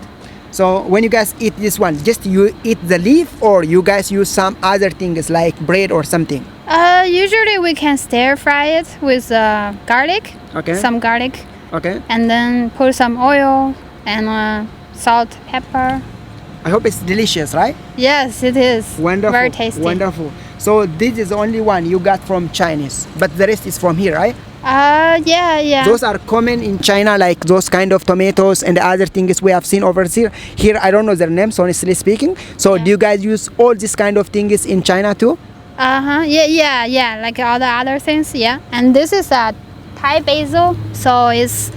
So when you guys eat this one, just you eat the leaf or you guys use some other things like bread or something? Usually we can stir fry it with garlic. Okay. Some garlic. Okay. And then put some oil and salt, pepper. I hope it's delicious, right? Yes, it is. Wonderful. Very tasty. Wonderful. So this is the only one you got from Chinese, but the rest is from here, right? Yeah. Those are common in China, like those kind of tomatoes and the other things we have seen over here. Here, I don't know their names, honestly speaking. So do you guys use all these kind of things in China too? Uh-huh. Yeah. Like all the other things, yeah. And this is a Thai basil, so it's,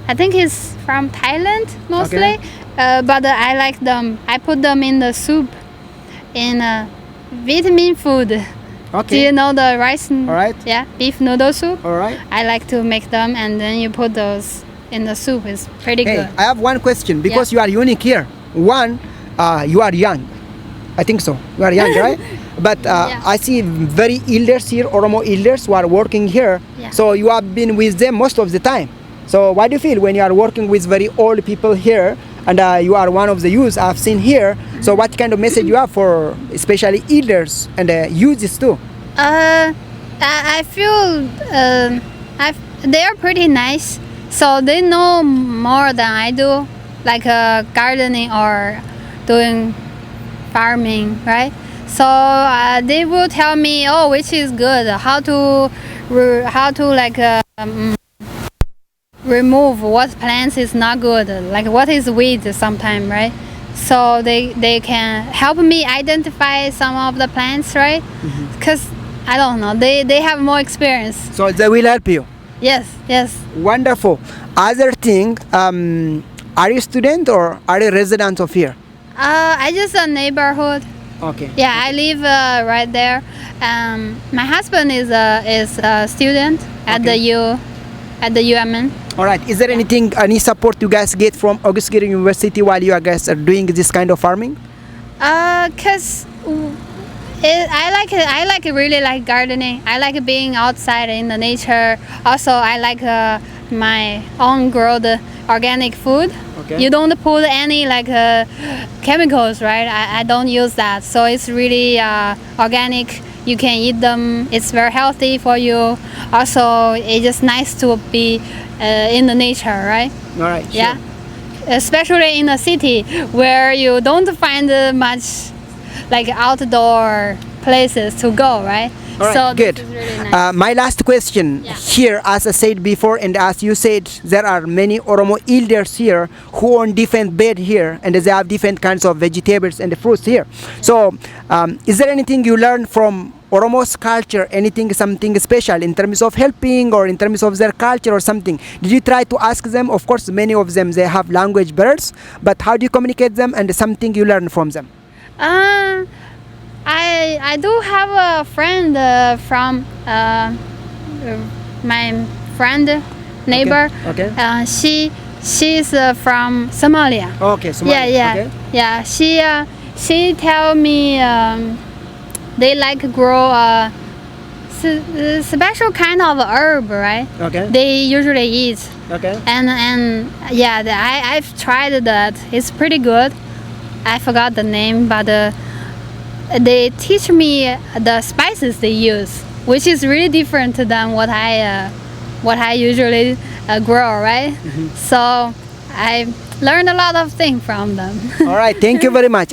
I think it's from Thailand mostly. Okay. But I like them. I put them in the soup, in vitamin food. Okay. Do you know the rice? All right. Yeah, beef noodle soup. All right. I like to make them, and then you put those in the soup. It's pretty Hey, good. I have one question because you are unique here. One, you are young. I think so. You are young, right? But I see very elders here, Oromo elders who are working here. So you have been with them most of the time. So what do you feel when you are working with very old people here and you are one of the youths I've seen here? So what kind of message you have for especially elders and youths too? I feel they are pretty nice. So they know more than I do, like gardening or doing farming, right? So they will tell me, oh, which is good, how to like remove what plants is not good, like what is weed sometime, right? So they can help me identify some of the plants, right? Because I don't know, they have more experience. So they will help you. Yes. Wonderful. Other thing, are you student or are you resident of here? I just a neighborhood. Yeah, I live right there. My husband is a student at the U, at the UMN. All right. Is there anything, any support you guys get from August University while you guys are doing this kind of farming? 'Cause I like really like gardening. I like being outside in the nature. Also, I like my own growed organic food. You don't put any like chemicals, right? I don't use that, so it's really organic. You can eat them. It's very healthy for you. Also, it's just nice to be in the nature, right? All right. Yeah, especially in a city where you don't find much like outdoor places to go, right? All right, So good. this is really nice. My last question here, as I said before, and as you said, there are many Oromo elders here who own different bed here, and they have different kinds of vegetables and fruits here. So, is there anything you learned from Oromo's culture? Anything, something special in terms of helping or in terms of their culture or something? Did you try to ask them? Of course, many of them, they have language barriers, but how do you communicate them and something you learn from them? I do have a friend from my friend neighbor. She's from Somalia. Somalia. Yeah. Yeah. She tell me they like grow a special kind of herb, right? Okay. They usually eat. And yeah, I've tried that. It's pretty good. I forgot the name, but they teach me the spices they use, which is really different than what I usually grow, right? So I learned a lot of things from them. All right, thank you very much.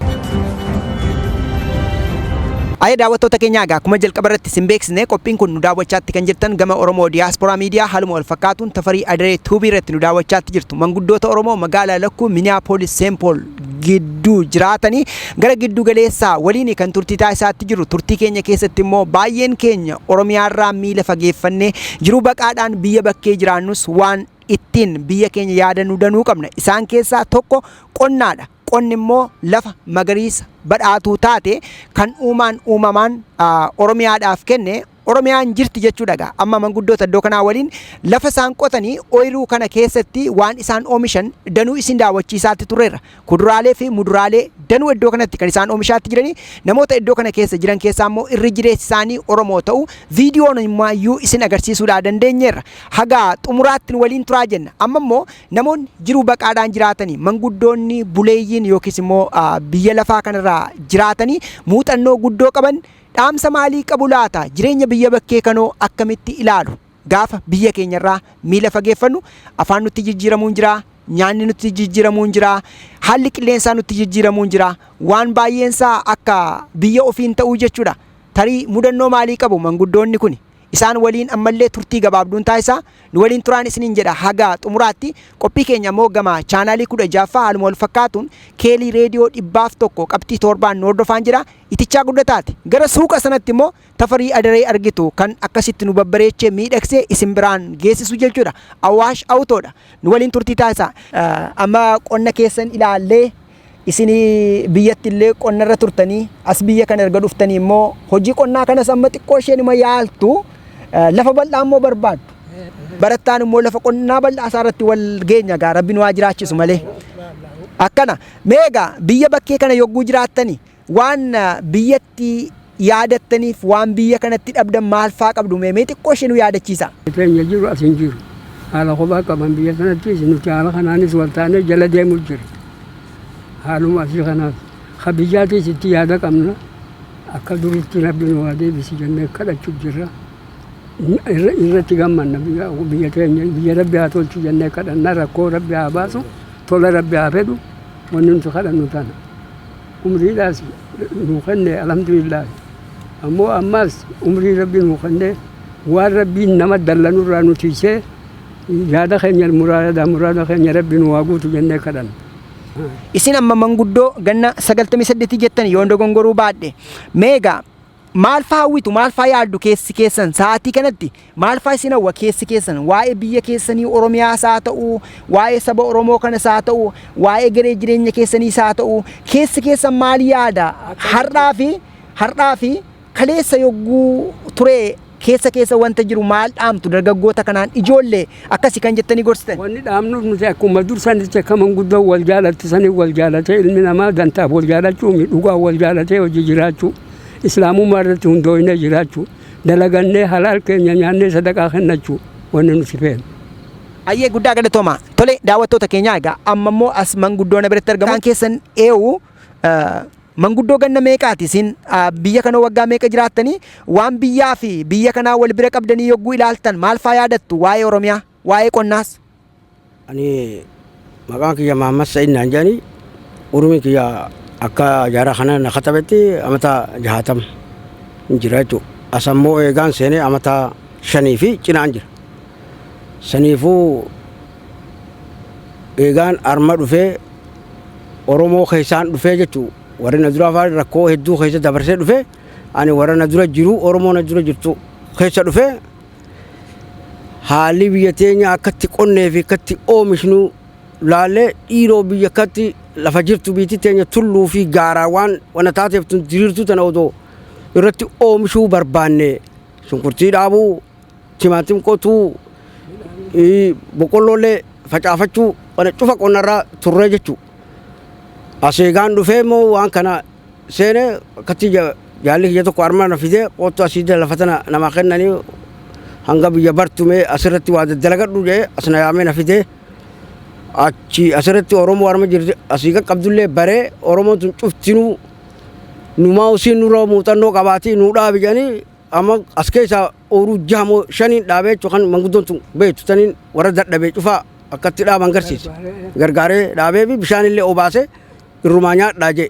Ayya, daawwattoota keenyaa, egaa akkuma jalqaba irratti isin beeksisne, qophiin kun nu daawwachaatti kan jirtan gama Oromoo Diyaasporaa Miidiyaa, haaluma wal fakkaatuun Tafarii Adaree Tuubii irratti nu daawwachaatti jirtu. Manguddoota Oromoo magaalaa Lakkuu Minneapolis Saint Paul gidduu jiraatanii gara giddu galeessaa waliin kan turtii taasisaatti jiru. Turtii keenya keessatti immoo baay'een keenya Oromiyaarraa miila fageeffannee jiruu baqaadhaan biyya bakkee jiraannus, waan ittiin biyya keenya yaadannuu danuu qabna. Isaan keessaa tokko qonnaadha. Qonni immoo lafa magariisa badhaatuu taate kan uumaan uumamaan Oromiyaadhaaf kenne, Oromiyaan jirti jechuudha egaa. Amma manguddoota iddoo kanaa waliin lafa isaan qotanii ooyiruu kana keessatti waan isaan oomishan danuu isin daawwachiisaatti turreerra. Kuduraalee fi muduraalee danuu iddoo kanatti kan isaan oomishaatti jiranii. Namoota iddoo kana keessa jiran keessaa immoo irri jireessi isaanii Oromoo ta'u viidiyoon immoo isin agarsiisuudhaa dandeenyeerra. Hagaa xumuraatti nu waliin turaa jenna. Amma immoo namoonni jiruu baqaadhaan jiraatanii, manguddoonni buleeyyiin yookiis immoo biyya lafaa kanarraa jiraatanii muuxannoo guddoo qaban dhaamsa maalii qabu laata? Jireenya biyya bakkee kanoo akkamitti ilaalu? Gaafa biyya keenyarraa miila fageeffannu afaan nutti jijjiiramuun jira, nyaanni nutti jijjiiramuun jira, haalli qilleensaa nutti jijjiiramuun jira, waan baay'eensaa akka biyya ofiin ta'uu jechuudha. Tarii mudannoo maalii qabu manguddoonni kun? Isaan waliin ammallee turtii gabaabduun taasisaa, nu waliin turaan isiniin jedha haga xumuraatti. Qophii keenya immoo gama chaanaalii 16ffaa, haaluma wal fakkaatuun keelii reediyoo 101.7n nu hordofaan jira. Itichaa Guddataati. Gara suuqa sanatti immoo Tafarii Adaree argitu kan akkasitti nu babbareechee miidhagsee isin biraan geessisu jechuudha. Awaash Autodha. Nu waliin turtii taasisaa. Amma qonna keessan ilaallee, isinii biyyatti illee qonnarra turtanii, as biyya kana erga dhuftanii immoo hojii qonnaa kanas amma xiqqoo isheen ima yaaltu, lafa bal'aa immoo barbaaddu. Barattaan immoo lafa qonnaa bal'aa isaa irratti wal geenya gaa, rabbi nu haa jiraachisu malee. Akkana meegaa biyya bakkee kana yogguu jiraattani waan biyyatti yaadattaniif waan biyya kanatti dhabdan maal faa qabdu mee xiqqoo ishee nu yaadachiisa. Keenya jiru as hin jiru. Haala kophaa qaban biyya sanattis nuti haala kanaanis wal taanee jala deemu jira. Haaluma asii kanaaf. Ka biyyaatis itti yaada qabna. Akka duritti Rabbi nu haa deebisi jennee kadhachuu jirra. Irratti gammanna biyya teenya biyya Rabbi haa tolchu jennee kadhanna rakkoo Rabbi haa baasu tola Rabbi haa fedhu wanni nuti kadhannu tana. Umriidhaas nuu kenne alhamdulillaahi. Ammoo ammaas umrii Rabbi nuu kenne waan Rabbiin nama dallanurraa nu tiisee yaada keenya muraada muraada keenya Rabbi nu haa guutu jennee kadhanna. Isin amma manguddoo ganna 98 jettan yoon dogongoruu baadhe meegaa maal faa hawwitu maal faa yaaddu keessi keessan sa'aatii kanatti maal faa isin hawwa keessi keessan waa'ee biyya keessanii Oromiyaas haa ta'u waa'ee saba Oromoo kanas haa ta'u waa'ee garee jireenya keessaniis haa ta'u keessi keessan maal yaada har'aa fi kaleessa yogguu ture keessa keessa wanta jiru maal dhaamtu dargaggoota kanaan ijoollee akkasi kan jettanii gorsitan. Wanni dhaamnuuf nuti akkuma dur sanitti akka manguddoo wal jaalattu sanii wal jaalatee ilmi namaa dantaaf wal jaalachuu dhugaa wal jaalatee hojii jiraachuu islaamummaa irratti hundooyinee jiraachuu dalagannee halaal keenya nyaannee sadaqaa kennachuu wanni nuti feenu. Ayyee guddaa galatooma. Tole daawwattoota keenyaa egaa amma immoo as manguddoo na biratti argamu. Keessan eewu manguddoo ganna meeqaati isin biyya kana waggaa meeqa jiraattanii waan biyyaa fi biyya kanaa wal bira qabdanii yogguu ilaaltan maal faa yaadattu waa'ee Oromiyaa waa'ee qonnaas? Ani maqaan kiyya Mahammad Sa'id naan jedhani umriin kiyya akka jaara kana na katabetti amata 60 jira jechuudha. As ammoo eegaan seenee amata 5 fi cinaan jira. Saniifuu eegaan arma dhufee Oromoo keessaan dhufee jechuudha. Warri na dura afaan rakkoo hedduu keessa dabarsee dhufee ani warra na dura jiru Oromoo na dura jirtu keessa dhufee haalli biyya teenya akkatti qonnee fi akkatti oomishnu laallee dhiiroo biyya akkatti lafa jirtu biyyi teenya tulluu fi gaaraa waan wana taateef tun diriirtuu tana odoo irratti oomishuu barbaanne shunkurtii dhaabuu timaatim qotuu boqqolloollee facaafachuu wana cufa qonnarraa turree jechuudha. Aseegaan dhufee immoo waan kana seenee akkatti jaalli kiyya tokko arma na fidee qoottu asii lafa tana namaa kennanii hanga biyya bartumee asirratti waa daddalagadhu jedhee as na yaamee na fidee achi asirratti Oromoo arma jirti asii qaqqabdullee baree Oromoon tun cuftinuu numaa usiin nurra muuxannoo qabaatii nuu dhaabi jedhanii amma as keessaa ooruu jahamoo shaniin dhaabee jechuun kan manguddoon tun beektu taniin warra dadhabee cufaa akkatti dhaaban garsiise. Gargaaree dhaabee fi bishaanillee obaasee irrumaa nyaadhaa jee.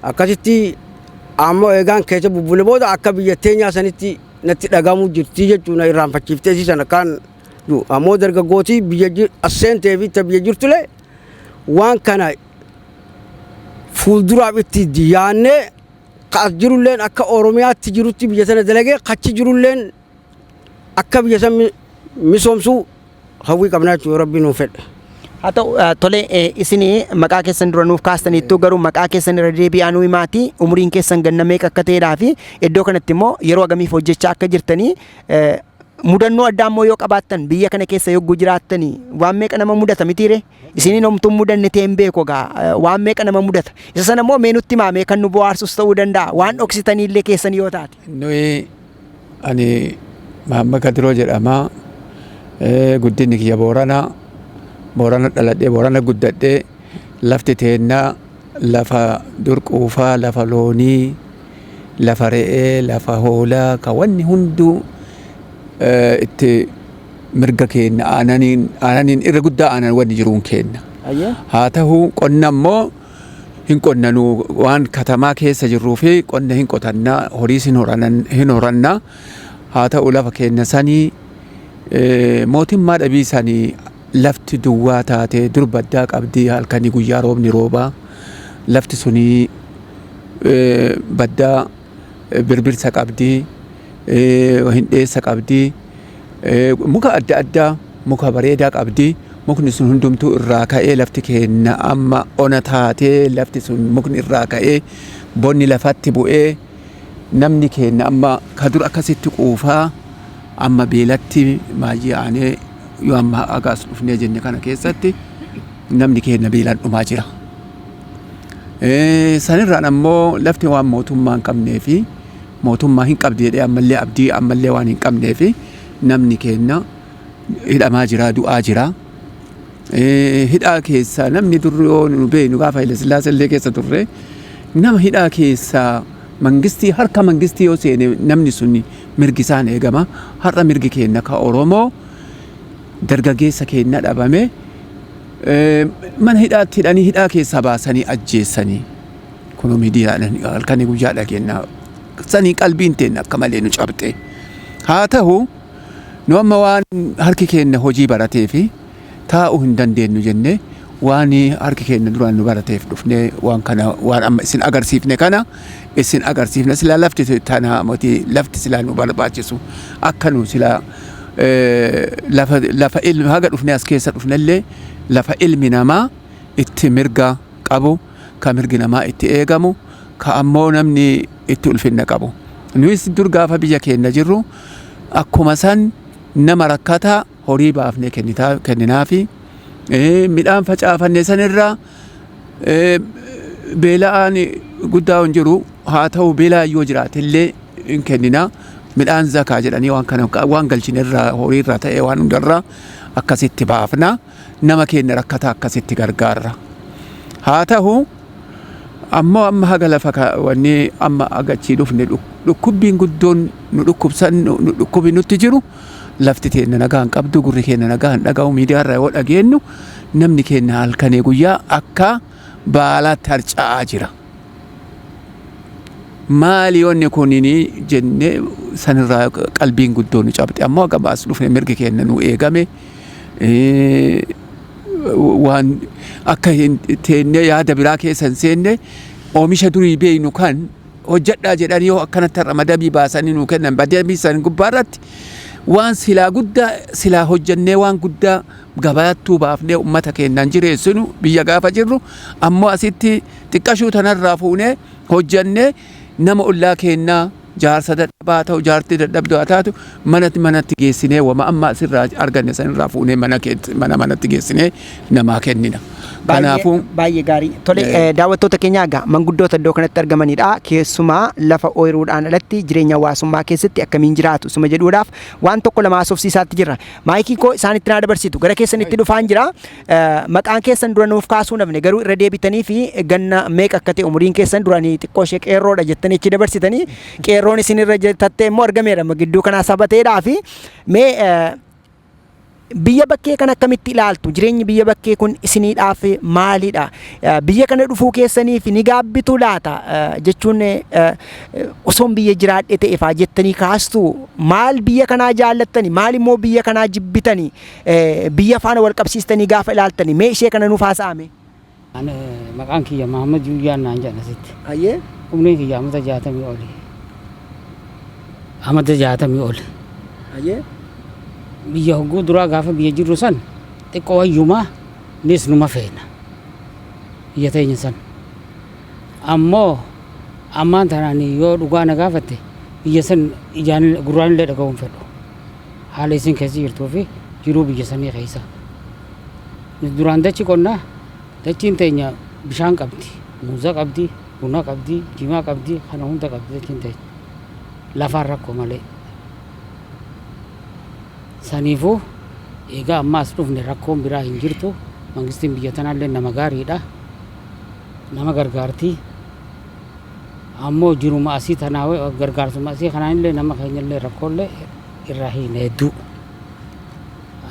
Akkasitti ammoo eegaan keessa bubbule booda akka biyya teenyaa sanitti natti dhagahamuu jirti jechuun irraanfachiiftee siisan akkaan ammoo dargaggootii biyya as seentee fi ta biyya jirtulee waan kana fuulduraaf itti yaannee as jirulleen akka Oromiyaatti jirutti biyya sana dalagee achi jirulleen akka biyya san misoomsuu hawwii qabnaa jechuudha Rabbi nuu fedhe. Haa ta'u tole isin maqaa keessan dura nuuf kaastaniittu garuu maqaa keessan irra deebi'aa nuu himaati umuriin keessan ganna meeqa akka ta'eedhaa fi iddoo kanatti immoo yeroo agamiif hojjechaa akka jirtanii mudannoo addaa immoo yoo qabaattan biyya kana keessa yogguu jiraattanii waan meeqa nama mudata mitiire isiniin homtuun mudanne ta'e hin beeku egaa waan meeqa nama mudata isa sana immoo mee nutti himaa mee kan nu bohaarsus ta'uu danda'a waan dhoksitanii illee keessan yoo taate. Nuyi ani Mahammad Kadiroo jedhama. Guddinni kiyya Boorana. Boorana dhaladhee Boorana guddadhee lafti teennaa lafa dur quufaa lafa loonii lafa re'ee lafa hoolaa ka wanni hunduu itti mirga keenna aananiin irra guddaa aanan wanni jiruun keenna. Haa ta'u qonna immoo hin qonnanuu waan katamaa keessa jirruu fi qonna hin qotannaa horiis hin horannaa haa ta'u lafa keenya sanii mootummaa dhabii sanii lafti duwwaa taatee dur baddaa qabdii halkanii guyyaa roobni roobaa lafti sunii baddaa birbirsa qabdii hindheessa qabdii muka adda addaa muka bareedaa qabdii mukni sun hundumtuu irraa ka'ee lafti keenya amma ona taatee lafti sun mukni irraa ka'ee bonni lafatti bu'ee namni keenya amma ka dur akkasitti quufaa amma beelatti maayyii aanee yoo amma agaas dhufnee jenne kana keessatti namni keenya beelaan dhumaa jira. Sanirraan ammoo lafti waan mootummaa hin qabnee fi Mootummaa hin qabdi jedhee ammallee abdii ammallee waan hin qabneefi namni keenya hidhamaa jira, du'aa jira. Hidhaa keessa namni dur yoo nu beeknu gaafa Haile Sillaasee illee keessa turre, nama hidhaa keessa mangistii harka mangistii yoo seene namni sun mirgi isaan eegama. Har'a mirgi keenya ka Oromoo dargaggeessa keenya dhabame, mana hidhaatti hidhanii, hidhaa keessaa baasanii ajjeessanii. Kunoo miidiyaadhaan halkanii guyyaa dhageenya. Sanii qalbiin teenya akka malee nu cabxe. Haa ta'u, nu amma waan harki keenya hojii baratee fi taa'uu hin dandeenyu jennee, waan harki keenya duraan nu barateef dhufnee waan kana, waan amma isin agarsiifne kana isin agarsiifne. Silaa lafti tana moti, lafti silaa nu barbaachisu akka nu silaa lafa ilmi haga dhufnee as keessa dhufnellee lafa ilmi namaa itti mirga qabu, ka mirgi namaa itti eegamu, ka ammoo namni itti ulfinna qabu. Nuyis dur gaafa biyya keenya jirru akkuma san nama rakkataa horii baafnee kenninaafi, midhaan facaafanne sanirraa beela'aan guddaa hin jiru, haa ta'u beela'aan yoo jiraate illee hin kennina. Midhaan zakaa jedhanii waan kana waan galchine irraa, horii irraa ta'ee waan hundarraa akkasitti baafna, nama keenya rakkataa akkasitti gargaarra. Haa ta'u, ammoo amma haga lafa wanni amma agachii dhufne dhukkubbiin guddoon nu dhukkubsan, nu dhukkubi nutti jiru, lafti teenya nagaa hin qabdu, gurri keenya nagaa hin dhaga'u. Miidiyaa irraa yoo dhageenyu namni keenya halkanii guyyaa akka baalaatti harca'aa jira. Maali wanni kunini jennee sanirraa qalbiin guddoo nu cabxe. Ammoo akka baas dhufne mirgi keenya nu eegame, waan akka hin teennee yaada biraa keessa hin seenne, oomisha durii beeynu kan hojjedhaa jedhanii yoo akkanatti har'a madabii baasanii nuu kennan, madabii san gubbaarratti waan silaa guddaa silaa hojjennee, waan guddaa gabaattuu baafnee ummata keenyaan jireessinu biyya gaafa jirru, ammoo asitti xiqqashuu tanarraa fuunee hojjennee nama ollaa keenyaa, jaarsa dadhabaa ta'u, jaartii dadhabduu haa taatu, manatti manatti geessinee, wama amma asirraa arganne sanirraa fuunee mana manatti geessinee namaa kennina. Kanaafuu Baay'ee gaarii. Tole, daawwattoota keenya, egaa manguddoota iddoo kanatti argamanidha. Keessumaa lafa ooyiruudhaan alatti jireenya hawaasummaa keessatti akkamiin jiraatu suma jedhuudhaaf waan tokko lama haasofsiisaatti jirra. Maayikii koo isaanitti naa dabarsitu, gara keessanitti dhufaan jira. Maqaan keessan dura nuuf kaasuu nafne, garuu irra deebitanii fi ganna meeqa akka ta'e umuriin keessan, duranii xiqqoo ishee qeerroodha jettanii achi dabarsitanii, qeerroon isin irra tattee immoo argameera gidduu kanaa sabateedhaa fi mee biyya bakkee kan akkamitti ilaaltu? Jireenyi biyya bakkee kun isiniidhaaf maalidha? Biyya kana dhufuu keessaniif ni gaabbitu laata? Jechuun osoon biyya jiraadhe ta'e faa jettanii kaastu, maal biyya kanaa jaallattani? Maal immoo biyya kanaa jibbitani? Biyya faana wal qabsiistanii gaafa ilaaltani, mee ishee kana nuuf haasa'ame. Ani maqaan kiyya Mahammad Yuuyyaan naan jedhan asitti. Ayyee. Umriin kiyya amata 60 oli. Amata 60 oli. Ayyee. Biyya hogguu duraa gaafa biyya jirru san xiqqoo wayyumaa nis numa feena. Biyya teenya san. Ammoo ammaan tanaan yoo dhugaa na gaafatte, biyya san ijaan gurraan illee dhaga'uu hin fedhu. Haala isin keessa jirtuu fi jiruu biyya sanii keessa. Nuti duraan dachi qonnaa, dachiin teenya bishaan qabdi, muuza qabdi, buna qabdi, jimaa qabdi, kana hunda qabdi dachiin teenya. Lafaan rakkoo malee. Saniifuu egaa amma as dhufne rakkoon biraa hin jirtu. Mangistiin biyya tanaallee nama gaariidha. Nama gargaarti. Ammoo jiruma asii tanaa, gargaarsuma asii kanaanillee nama keenyallee rakkoolee irraa hiine hedduu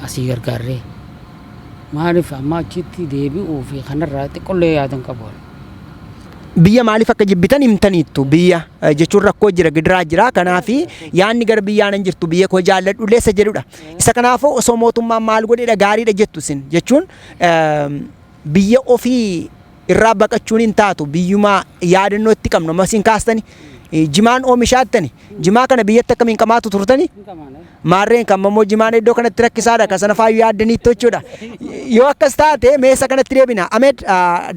asii gargaarree. Maaliif amma achitti deebi'uu fi kanarraa xiqqollee yaadan qabu. Biyya maaliif akka jibbitan himtaniittu. Biyya jechuun rakkoo jira, gidiraa jira, kanaaf yaadni gara biyyaa nan jirtu, biyya koo jaalladhu illee isa jedhudha. Isa kanaafuu osoo mootummaan maal godhedha gaariidha jettu isin? Jechuun biyya ofii irraa baqachuun hin taatu, biyyuma yaadannoo itti qabnu. Amma isin kaastani jimaan oomishaattani, jimaa kana biyyatti akkamiin qamaatu turtani? Maarreen kan mammoo jimaan iddoo kanatti rakkisaadha. Kan sana faayyuu yaaddaniitti jechuudha. Yoo akkas taate, meesa kanatti deebina. Ameed,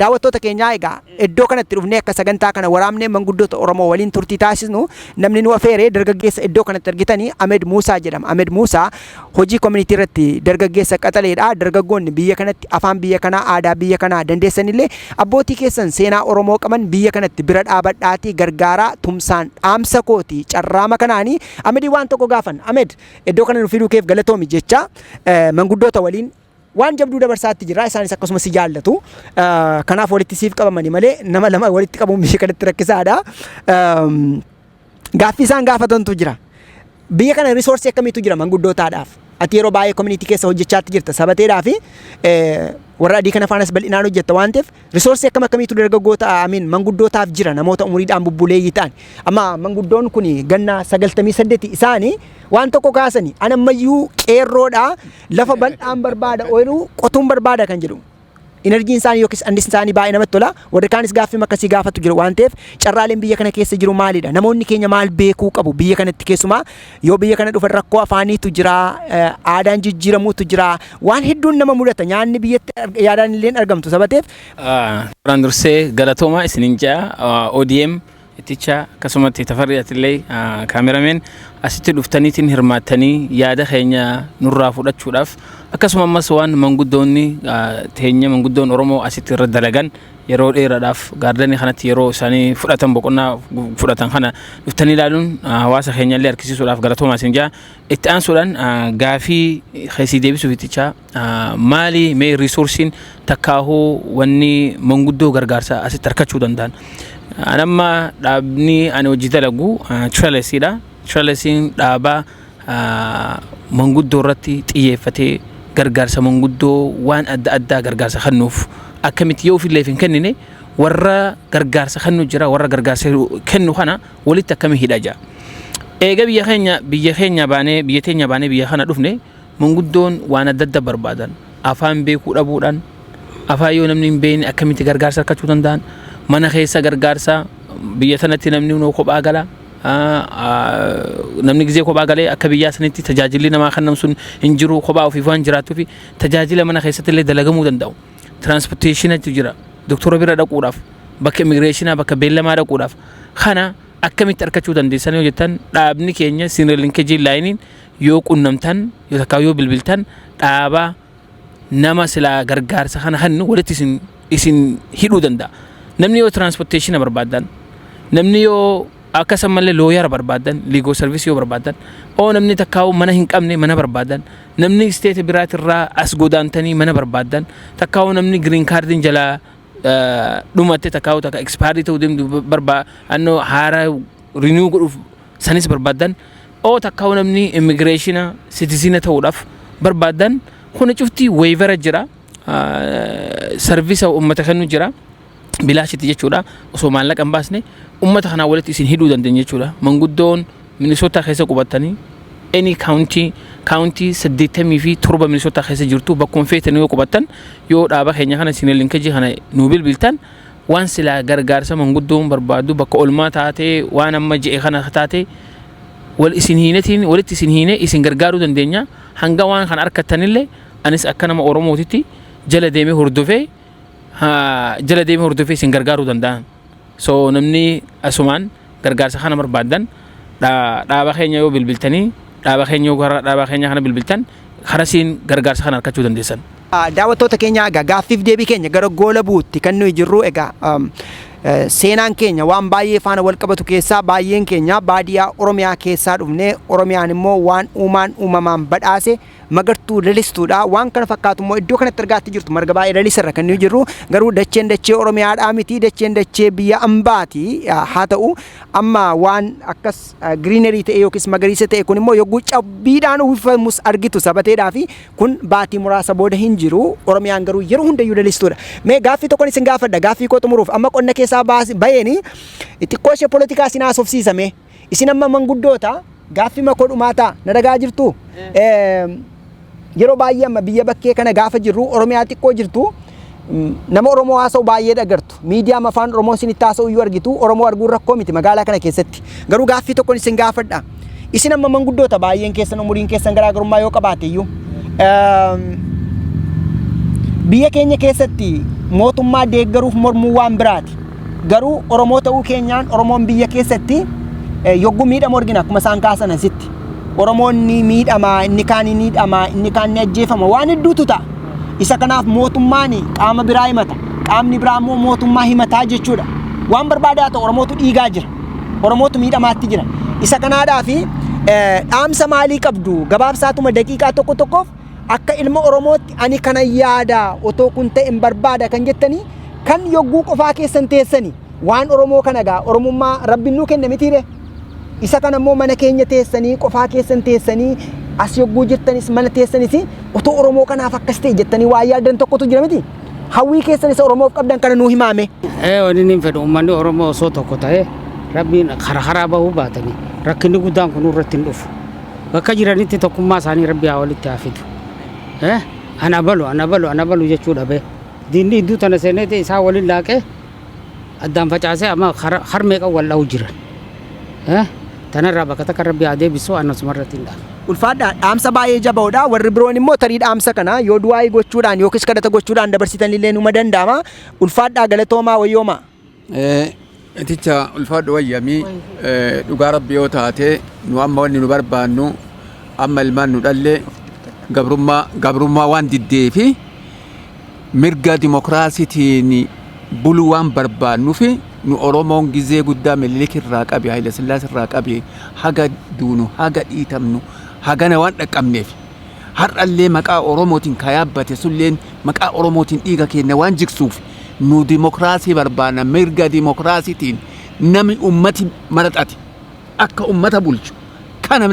daawwattoota keenyaa, egaa iddoo kanatti dhufnee akka sagantaa kana waraabnee manguddoota Oromoo waliin turtii taasisnu namni nu afeere dargaggeessa iddoo kanatti argitanii Ameed Muusaa jedhama. Ameed Muusaa hojii community irratti dargaggeessa qaxaleedha. Dargaggoonni biyya kanatti afaan biyya kanaa, aadaa biyya kanaa dandeessanillee abbootii keessan seenaa Oromoo qaban biyya kanatti bira dhaabadhaatii gargaaraa tumsaan dhaamsa kooti. Carraama kanaanii Amedii waan tokko gaafan. Ameed, iddoo kana nu fiduu keef galatoomi jecha manguddoota waliin waan jabduu dabarsaatti jira. Isaanis akkasumas si jaallatu. Kanaaf walitti siif qabamani malee nama lama walitti qabuun biyya kanatti rakkisaadha. Gaaffii isaan gaafatantu jira. Biyya kana resource akkamiitu jira manguddootaadhaaf? Ati yeroo baay'ee community keessa hojjechaatti jirta sabateedhaa fi warra adii kana faanas bal'inaan hojjetta waan ta'eef, resource akkam akkamiitu dargaggoota amiin manguddootaaf jira, namoota umuriidhaan bubbuleeyyii ta'an? Amma manguddoon kun ganna 98 isaanii waan tokko kaasanii, "An ammayyuu qeerroodha, lafa bal'aan barbaada, ooyiruu qotuun barbaada" kan jedhu. Energyn isaanii yookiis annisni isaanii baay'ee namatti tola. Warri kaanis gaaffii akkasii gaafatu jiru waan ta'eef, carraaleen biyya kana keessa jiru maalidha? Namoonni keenya maal beekuu qabu biyya kanatti? Keessumaa yoo biyya kana dhufan rakkoo afaaniitu jira, aadaan jijjiiramuutu jira, waan hedduun nama mudata, nyaanni biyyatti yaadaan illee argamtu sabateef. Duraan dursee galatoomaa isinin ja'a, ODM itticha, akkasumatti Tafarri, atillee cameraman, asitti dhuftaniitiin hirmaattanii yaada keenya nurraa fudhachuudhaaf, akkasuma ammas waan manguddoonni teenya, manguddoon Oromoo asitti irra dalagan yeroo dheeraadhaaf garden kanatti yeroo isaanii fudhatan, boqonnaa fudhatan kana dhuftanii ilaaluun hawaasa keenya illee harkisiisuudhaaf galatoomaa isin ja'a. Itti aansuudhaan gaafii keessii deebisuuf, ittichaa, maali mee resourceiin takkaahuu wanni manguddoo gargaarsa asitti harkachuu danda'an? An amma dhaabni ani hojii dalagu Trellisiidha. Trellisiin dhaabaa manguddoo irratti xiyyeeffatee gargaarsa manguddoo waan adda addaa gargaarsa kennuuf, akkamitti yoo ofillee hin kennine warra gargaarsa kennu jira, warra gargaarsa kennu kana walitti akkami hidha jira. Eega biyya keenya baanee, biyya teenya baanee biyya kana dhufne, manguddoon waan adda adda barbaadan, afaan beekuu dhabuudhaan, afaan yoo namni hin beekne akkamitti gargaarsa argachuu danda'an? Mana keessa gargaarsa biyya sanatti namni kophaa gala. Namni gizee kophaa galee akka biyyaa sanitti tajaajilli namaa kennamu sun hin jiru. Kophaa ofiif waan jiraattuu fi tajaajila mana keessatti illee dalagamuu danda'u. Transportationatu jira. Doktora bira dhaquudhaaf, bakka immigrationaa, bakka beellamaa dhaquudhaaf, kana akkamitti argachuu dandeessan yoo jettan, dhaabni keenya Senior Linkage Lineiin yoo qunnamtan, yoo takkaa yoo bilbiltan, dhaaba nama silaa gargaarsa kana kennu walitti isin hidhuu danda'a. Namni yoo transportation barbaadan, namni yoo akkasumallee lawyer barbaadan, legal service yoo barbaadan, oo namni takkaa'u mana hin qabne mana barbaadan, namni state biraatirraa as godaantanii mana barbaadan, takkaa'u namni green cardiin jalaa dhumatte, takkaa'u takka expired ta'uu deemtu barbaa annoo haara renew godhuuf sanis barbaadan, oo takkaa'u namni immigration citizen ta'uudhaaf barbaadan, kun cufti waiver jira, service uummata kennu jira, bilaashitti jechuudha. Osoo maallaqa hin baasne ummata kanaa walitti isin hidhuu dandeenya jechuudha. Manguddoon Minnesota keessa qubatanii any county, county 87 Minnesota keessa jirtu, bakkuma feetan yoo qubattan, yoo dhaaba keenya kana Senior Linkage kana nuu bilbiltan, waan silaa gargaarsa manguddoon barbaadu bakka olmaa taatee, waan amma je'e kana taate, wal isin hiinetiin walitti isin hiine isin gargaaruu dandeenya. Hanga waan kana argattanillee anis akka nama Oromootitti jala deemee hordofee isin gargaaruu danda'an. So namni asumaan gargaarsa kana barbaadan dhaaba keenya yoo bilbiltanii, dhaaba keenya yoo gara dhaaba keenya kana bilbiltan, karasiin gargaarsa kana argachuu dandeessan. Daawwattoota keenya, egaa gaaffiif deebii keenya gara goola buutti kan nuyi jirru. Egaa seenaan keenya waan baay'ee faana wal qabatu keessaa baay'een keenya baadiyyaa Oromiyaa keessaa dhufnee, Oromiyaan immoo waan uumaan uumamaan badhaase magartuu lalistuudha. Waan kana fakkaatu immoo iddoo kanatti argaatti jirtu, marga baay'ee lalisarra kan nuyi jirru. Garuu dacheen dachee Oromiyaadhaa miti, dacheen dachee biyya ambaati. Haa ta'u, amma waan akkas greenery ta'e yookiis magariisa ta'e kun immoo yogguu cabbiidhaan uwwifamus argitu sabateedhaa fi kun baatii muraasa booda hin jiru. Oromiyaan garuu yeroo hundayyuu lalistuudha. Mee gaaffii tokkon isin gaafadha, gaaffii koo xumuruuf. Amma qonna keessaa baheeni xiqqoo ishee poolitikaa isin haasofsiisame. Isin amma manguddoota, gaaffii makoo dhumaa ta'a. Na dhagaa jirtu? Yeroo baay'ee amma biyya bakkee kana gaafa jirru, Oromiyaa xiqqoo jirtu, nama Oromoo haasa'u baay'ee dhagartu. Miidiyaa afaan Oromoo isinitti haasa'u iyyuu argitu. Oromoo arguun rakkoo miti magaalaa kana keessatti. Garuu gaaffii tokkon isin gaafadha. Isin amma manguddoota baay'een keessan umuriin keessan garaagarummaa yoo qabaate iyyuu biyya keenya keessatti mootummaa deeggaruuf mormuu waan biraati. Garuu Oromoo ta'uu keenyaan Oromoon biyya keessatti yogguu miidhamu argina akkuma isaan kaasan asitti. Oromoon ni miidhama, inni kaan ni hidhama, inni kaan ni ajjeefama waan hedduutu ta'a. Isa kanaaf mootummaan qaama biraa himata. Qaamni biraa immoo mootummaa himataa jechuudha. Waan barbaadaa ta'u Oromootu dhiigaa jira. Oromootu miidhamaatti jira. Isa kanaadhaa fi dhaamsa maalii qabdu gabaabsaatuma daqiiqaa tokko tokkoof akka ilma Oromootti ani kana yaada otoo kun ta'e hin barbaada kan jettanii kan yogguu qofaa keessan teessanii waan Oromoo kana gaa Oromummaa Rabbiin nuu kenne mitiire. Isa kana immoo mana keenya teessanii qofaa keessan teessanii as yogguu jirtanis mana teessanis otoo Oromoo kanaaf akkas ta'e jettanii waa yaaddan tokkotu jira miti. Hawwii keessan isa Oromoof qabdan kana nuu himaame. Wanni inni fedhu uummanni Oromoo osoo tokko ta'ee Rabbiin karaa karaa bahuu baatanii rakkinni guddaan kun irratti hin dhufu. Bakka jiranitti tokkummaa isaanii Rabbi haa walitti haa fidu. Ana balu ana balu ana balu jechuu dhabe. Diinni iddoo tana seeneeti isaa waliin laaqee addaan facaasee amma har meeqa wal dha'u jiran. Tanarraa bakka takka Rabbi haa deebisu anasuma irratti hin dhaabu. Ulfaadhaa dhaamsa baay'ee jabaadha. Warri biroon immoo tarii dhaamsa kana yoo du'aayii gochuudhaan yookiis kadhata gochuudhaan dabarsitan illee numa danda'ama. Ulfaadhaa galatoomaa wayyoomaa. Iticha ulfaadhu wayyamii dhugaa Rabbi yoo taate nu amma wanni nu barbaannu amma ilmaan nu dhalle gabrummaa waan diddee fi mirga dimokiraasiitiin buluu waan barbaannufi nu Oromoon gizee guddaa Minilik irraa qabe Haayila Sillaas irraa qabe haga duunu haga dhiitamnu hagana waan dhaqqabneef har'allee maqaa Oromootiin ka yaabbate sulleen maqaa Oromootiin dhiiga keenya waan jigsuuf nu dimokiraasii barbaanna mirga dimokiraasiitiin nami ummati maraxate akka ummata bulchu kana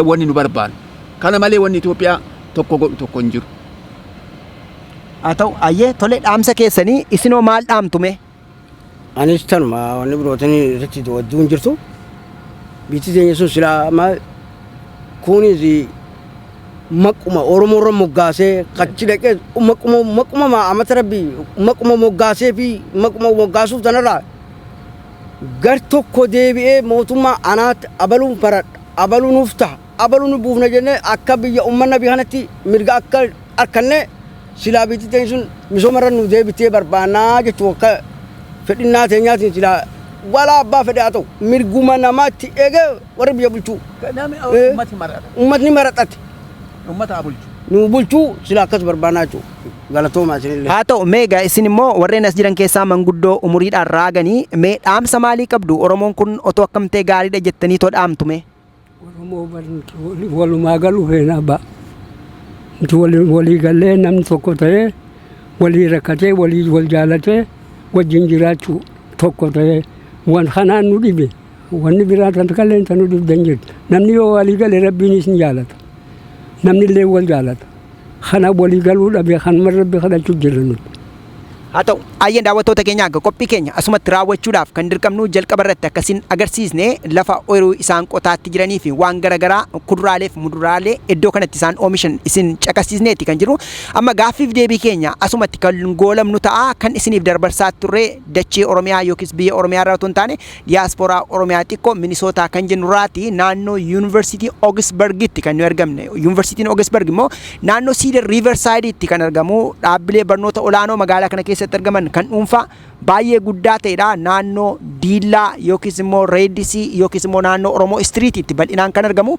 wanni nu barbaannu kana malee wanni Itoophiyaa tokko godhu tokko hin jiru. Haa ta'u ayyee tole dhaamsa keessanii isinoo maal dhaamtume? Anis tanuma wanni birootiin irratti wadduu hin jirtu. Biyyi teenya sun silaa amma kunis maquma Oromoo irra moggaasee qachi dhaqee maquma amata Rabbii maquma moggaasee fi maquma moggaasuuf tanarraa gar tokko deebi'ee mootummaa anaatti abaluun baradha abaluu nuuf ta'a abaluu nu buufna jennee akka biyya uummanna biyya kanatti mirga akka harkanne silaa biyyi teenya sun misooma irra nu deebitee barbaannaa jechuu akka fedhinnaa teenyaatiin silaa walaa abbaa fedhe haa ta'u mirguma namaatti eegee warri biyya bulchuu. Uummatni maraxate. Uummata haa bulchu. Nu bulchuu silaa akkas barbaannaa jechuudha. Galatoomaa isinillee. Haa ta'u meegaa isin immoo warreen as jiran keessaa manguddoo umuriidhaan raaganii mee dhaamsa maalii qabdu Oromoon kun otoo akkam ta'e gaariidha jettanii too dhaamtu mee? Oromoo walumaa galuu feena ba'a. Nuti walii gallee namni tokko ta'ee walii rakkatee walii wal jaalatee wajjin jiraachuu tokko ta'ee waan kanaan nu dhibe wanni biraa tan kalleen tan nu dhibde hin jirtu. Namni yoo walii gale Rabbiinis ni jaalata. Namni illee wal jaalata. Kana walii galuu dhabe kanuma Rabbi kadhachuu jirra nuti. Haa ta'u ayyeen daawwattoota keenya akka qophii keenya asumatti raawwachuudhaaf kan dirqamnu jalqaba irratti akkasiin agarsiisne lafa ooyiruu isaan qotaatti jiranii fi waan garaagaraa kuduraalee fi muduraalee iddoo kanatti isaan oomishan isin caqasiisneeti kan jiru. Amma gaaffiif deebii keenya asumatti kan goolamnu ta'a kan isiniif dabarsaa turre dachee Oromiyaa yookiis biyya Oromiyaa irraa otoo hin taane diyaaspooraa Oromiyaa xiqqoo Minisootaa kan jennu irraati naannoo Yuunivarsiitii Ogisbargitti kan nu argamne. Yuunivarsiitiin Ogisbarg immoo naannoo Siidar Riiversaayiditti kan argamu dhaabbilee barnoota olaanoo magaalaa kana keessatti argaman kan dhuunfaa baay'ee guddaa ta'edha. Naannoo Diillaa yookiis immoo Reedisii yookiis immoo naannoo Oromoo Istiriitiitti bal'inaan kan argamu.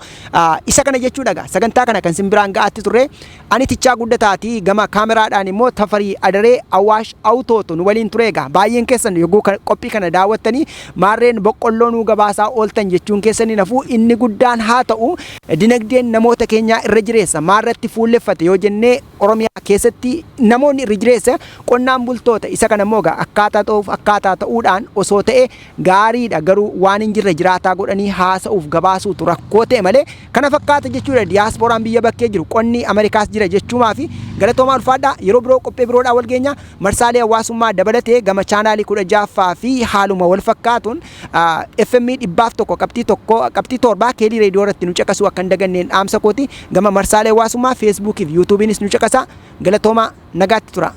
Isa kana jechuudha egaa sagantaa kana kan simbiraan ga'aatti turre ani Tichaa Guddataati gama kaameraadhaan immoo Tafarii Adaree Awaash Awutootu nu waliin ture egaa baay'een keessan yogguu qophii kana daawwattanii maarreen boqqolloo nuu gabaasaa ooltan jechuun keessan hin hafu inni guddaan haa ta'u dinagdeen namoota keenyaa irra jireessa maarratti fuulleffate yoo jennee Oromiyaa keessatti namoonni irra jireessa qonnaan bultoota isa kana immoo egaa akkaataa ta'uuf akkaataa ta'uudhaan osoo ta'e gaariidha garuu waan hin jirre jiraataa godhanii haasa'uuf gabaasuutu rakkoo ta'e malee kana fakkaata jechuudha diyaaspooraan biyya bakkee jiru qonni Ameerikaas jira jechuumaa fi galatoomaa ulfaadhaa yeroo biroo qophii biroodhaa wal geenya marsaalee hawaasummaa dabalatee gama chaanaalii 16ffaa fi haaluma wal fakkaatuun FM 101.7 keelii reediyoo irratti nu caqasuu akka hin daganneen dhaamsa kooti gama marsaalee hawaasummaa feesbuukii fi yuutuubiinis nu caqasa galatoomaa nagaatti tura.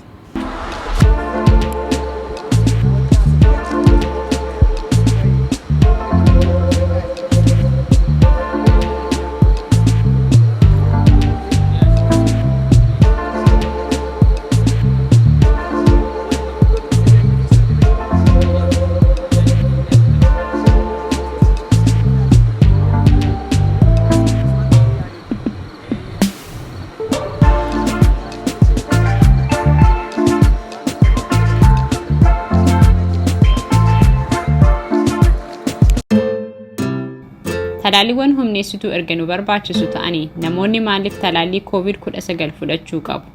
Talaalliiwwan humneessituu erga nu barbaachisu ta'anii, namoonni maaliif talaallii COVID-19 fudhachuu qabu?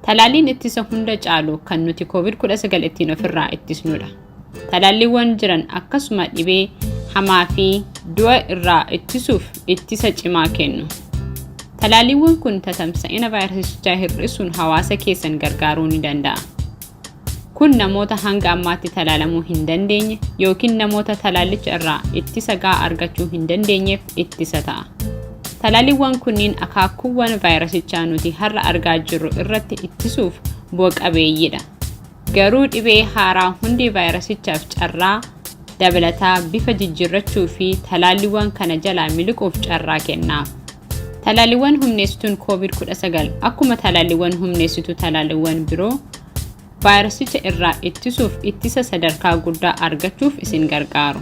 Talaalliin ittisa hunda caalu kan nuti COVID-19 ittiin ofirraa ittisnudha. Talaalliiwwan jiran akkasuma dhibee hamaa fi du'a irraa ittisuuf ittisa cimaa kennu. Talaalliiwwan kun tatamsa'ina vaayirasichaa hir'isuun hawaasa keessan gargaaruu ni danda'a. Kun namoota hanga ammaatti talaalamuu hin dandeenye yookiin namoota talaallicha irraa ittisa gahaa argachuu hin dandeenyeef ittisa ta'a. Talaalliiwwan kunniin akaakuuwwan vaayirasichaa nuti har'a argaa jirru irratti ittisuuf bu'a qabeeyyiidha. Garuu dhibee haaraa hundi vaayirasichaaf carraa dabalataa bifa jijjiirrachuu fi talaalliiwwan kana jalaa miliquuf carraa kennaaf. Talaalliiwwan humneessituun COVID-19 akkuma talaalliiwwan humneessituu talaalliiwwan biroo vaayirasicha irraa ittisuuf ittisa sadarkaa guddaa argachuuf isin gargaaru.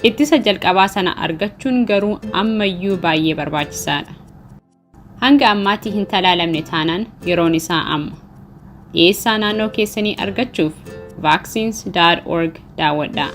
Ittisa jalqabaa sana argachuun garuu ammayyuu baay'ee barbaachisaadha. Hanga ammaatti hin talaalamne taanaan, yeroon isaa amma. Dhiyeessaa naannoo keessanii argachuuf vaccines.org daawwadhaa.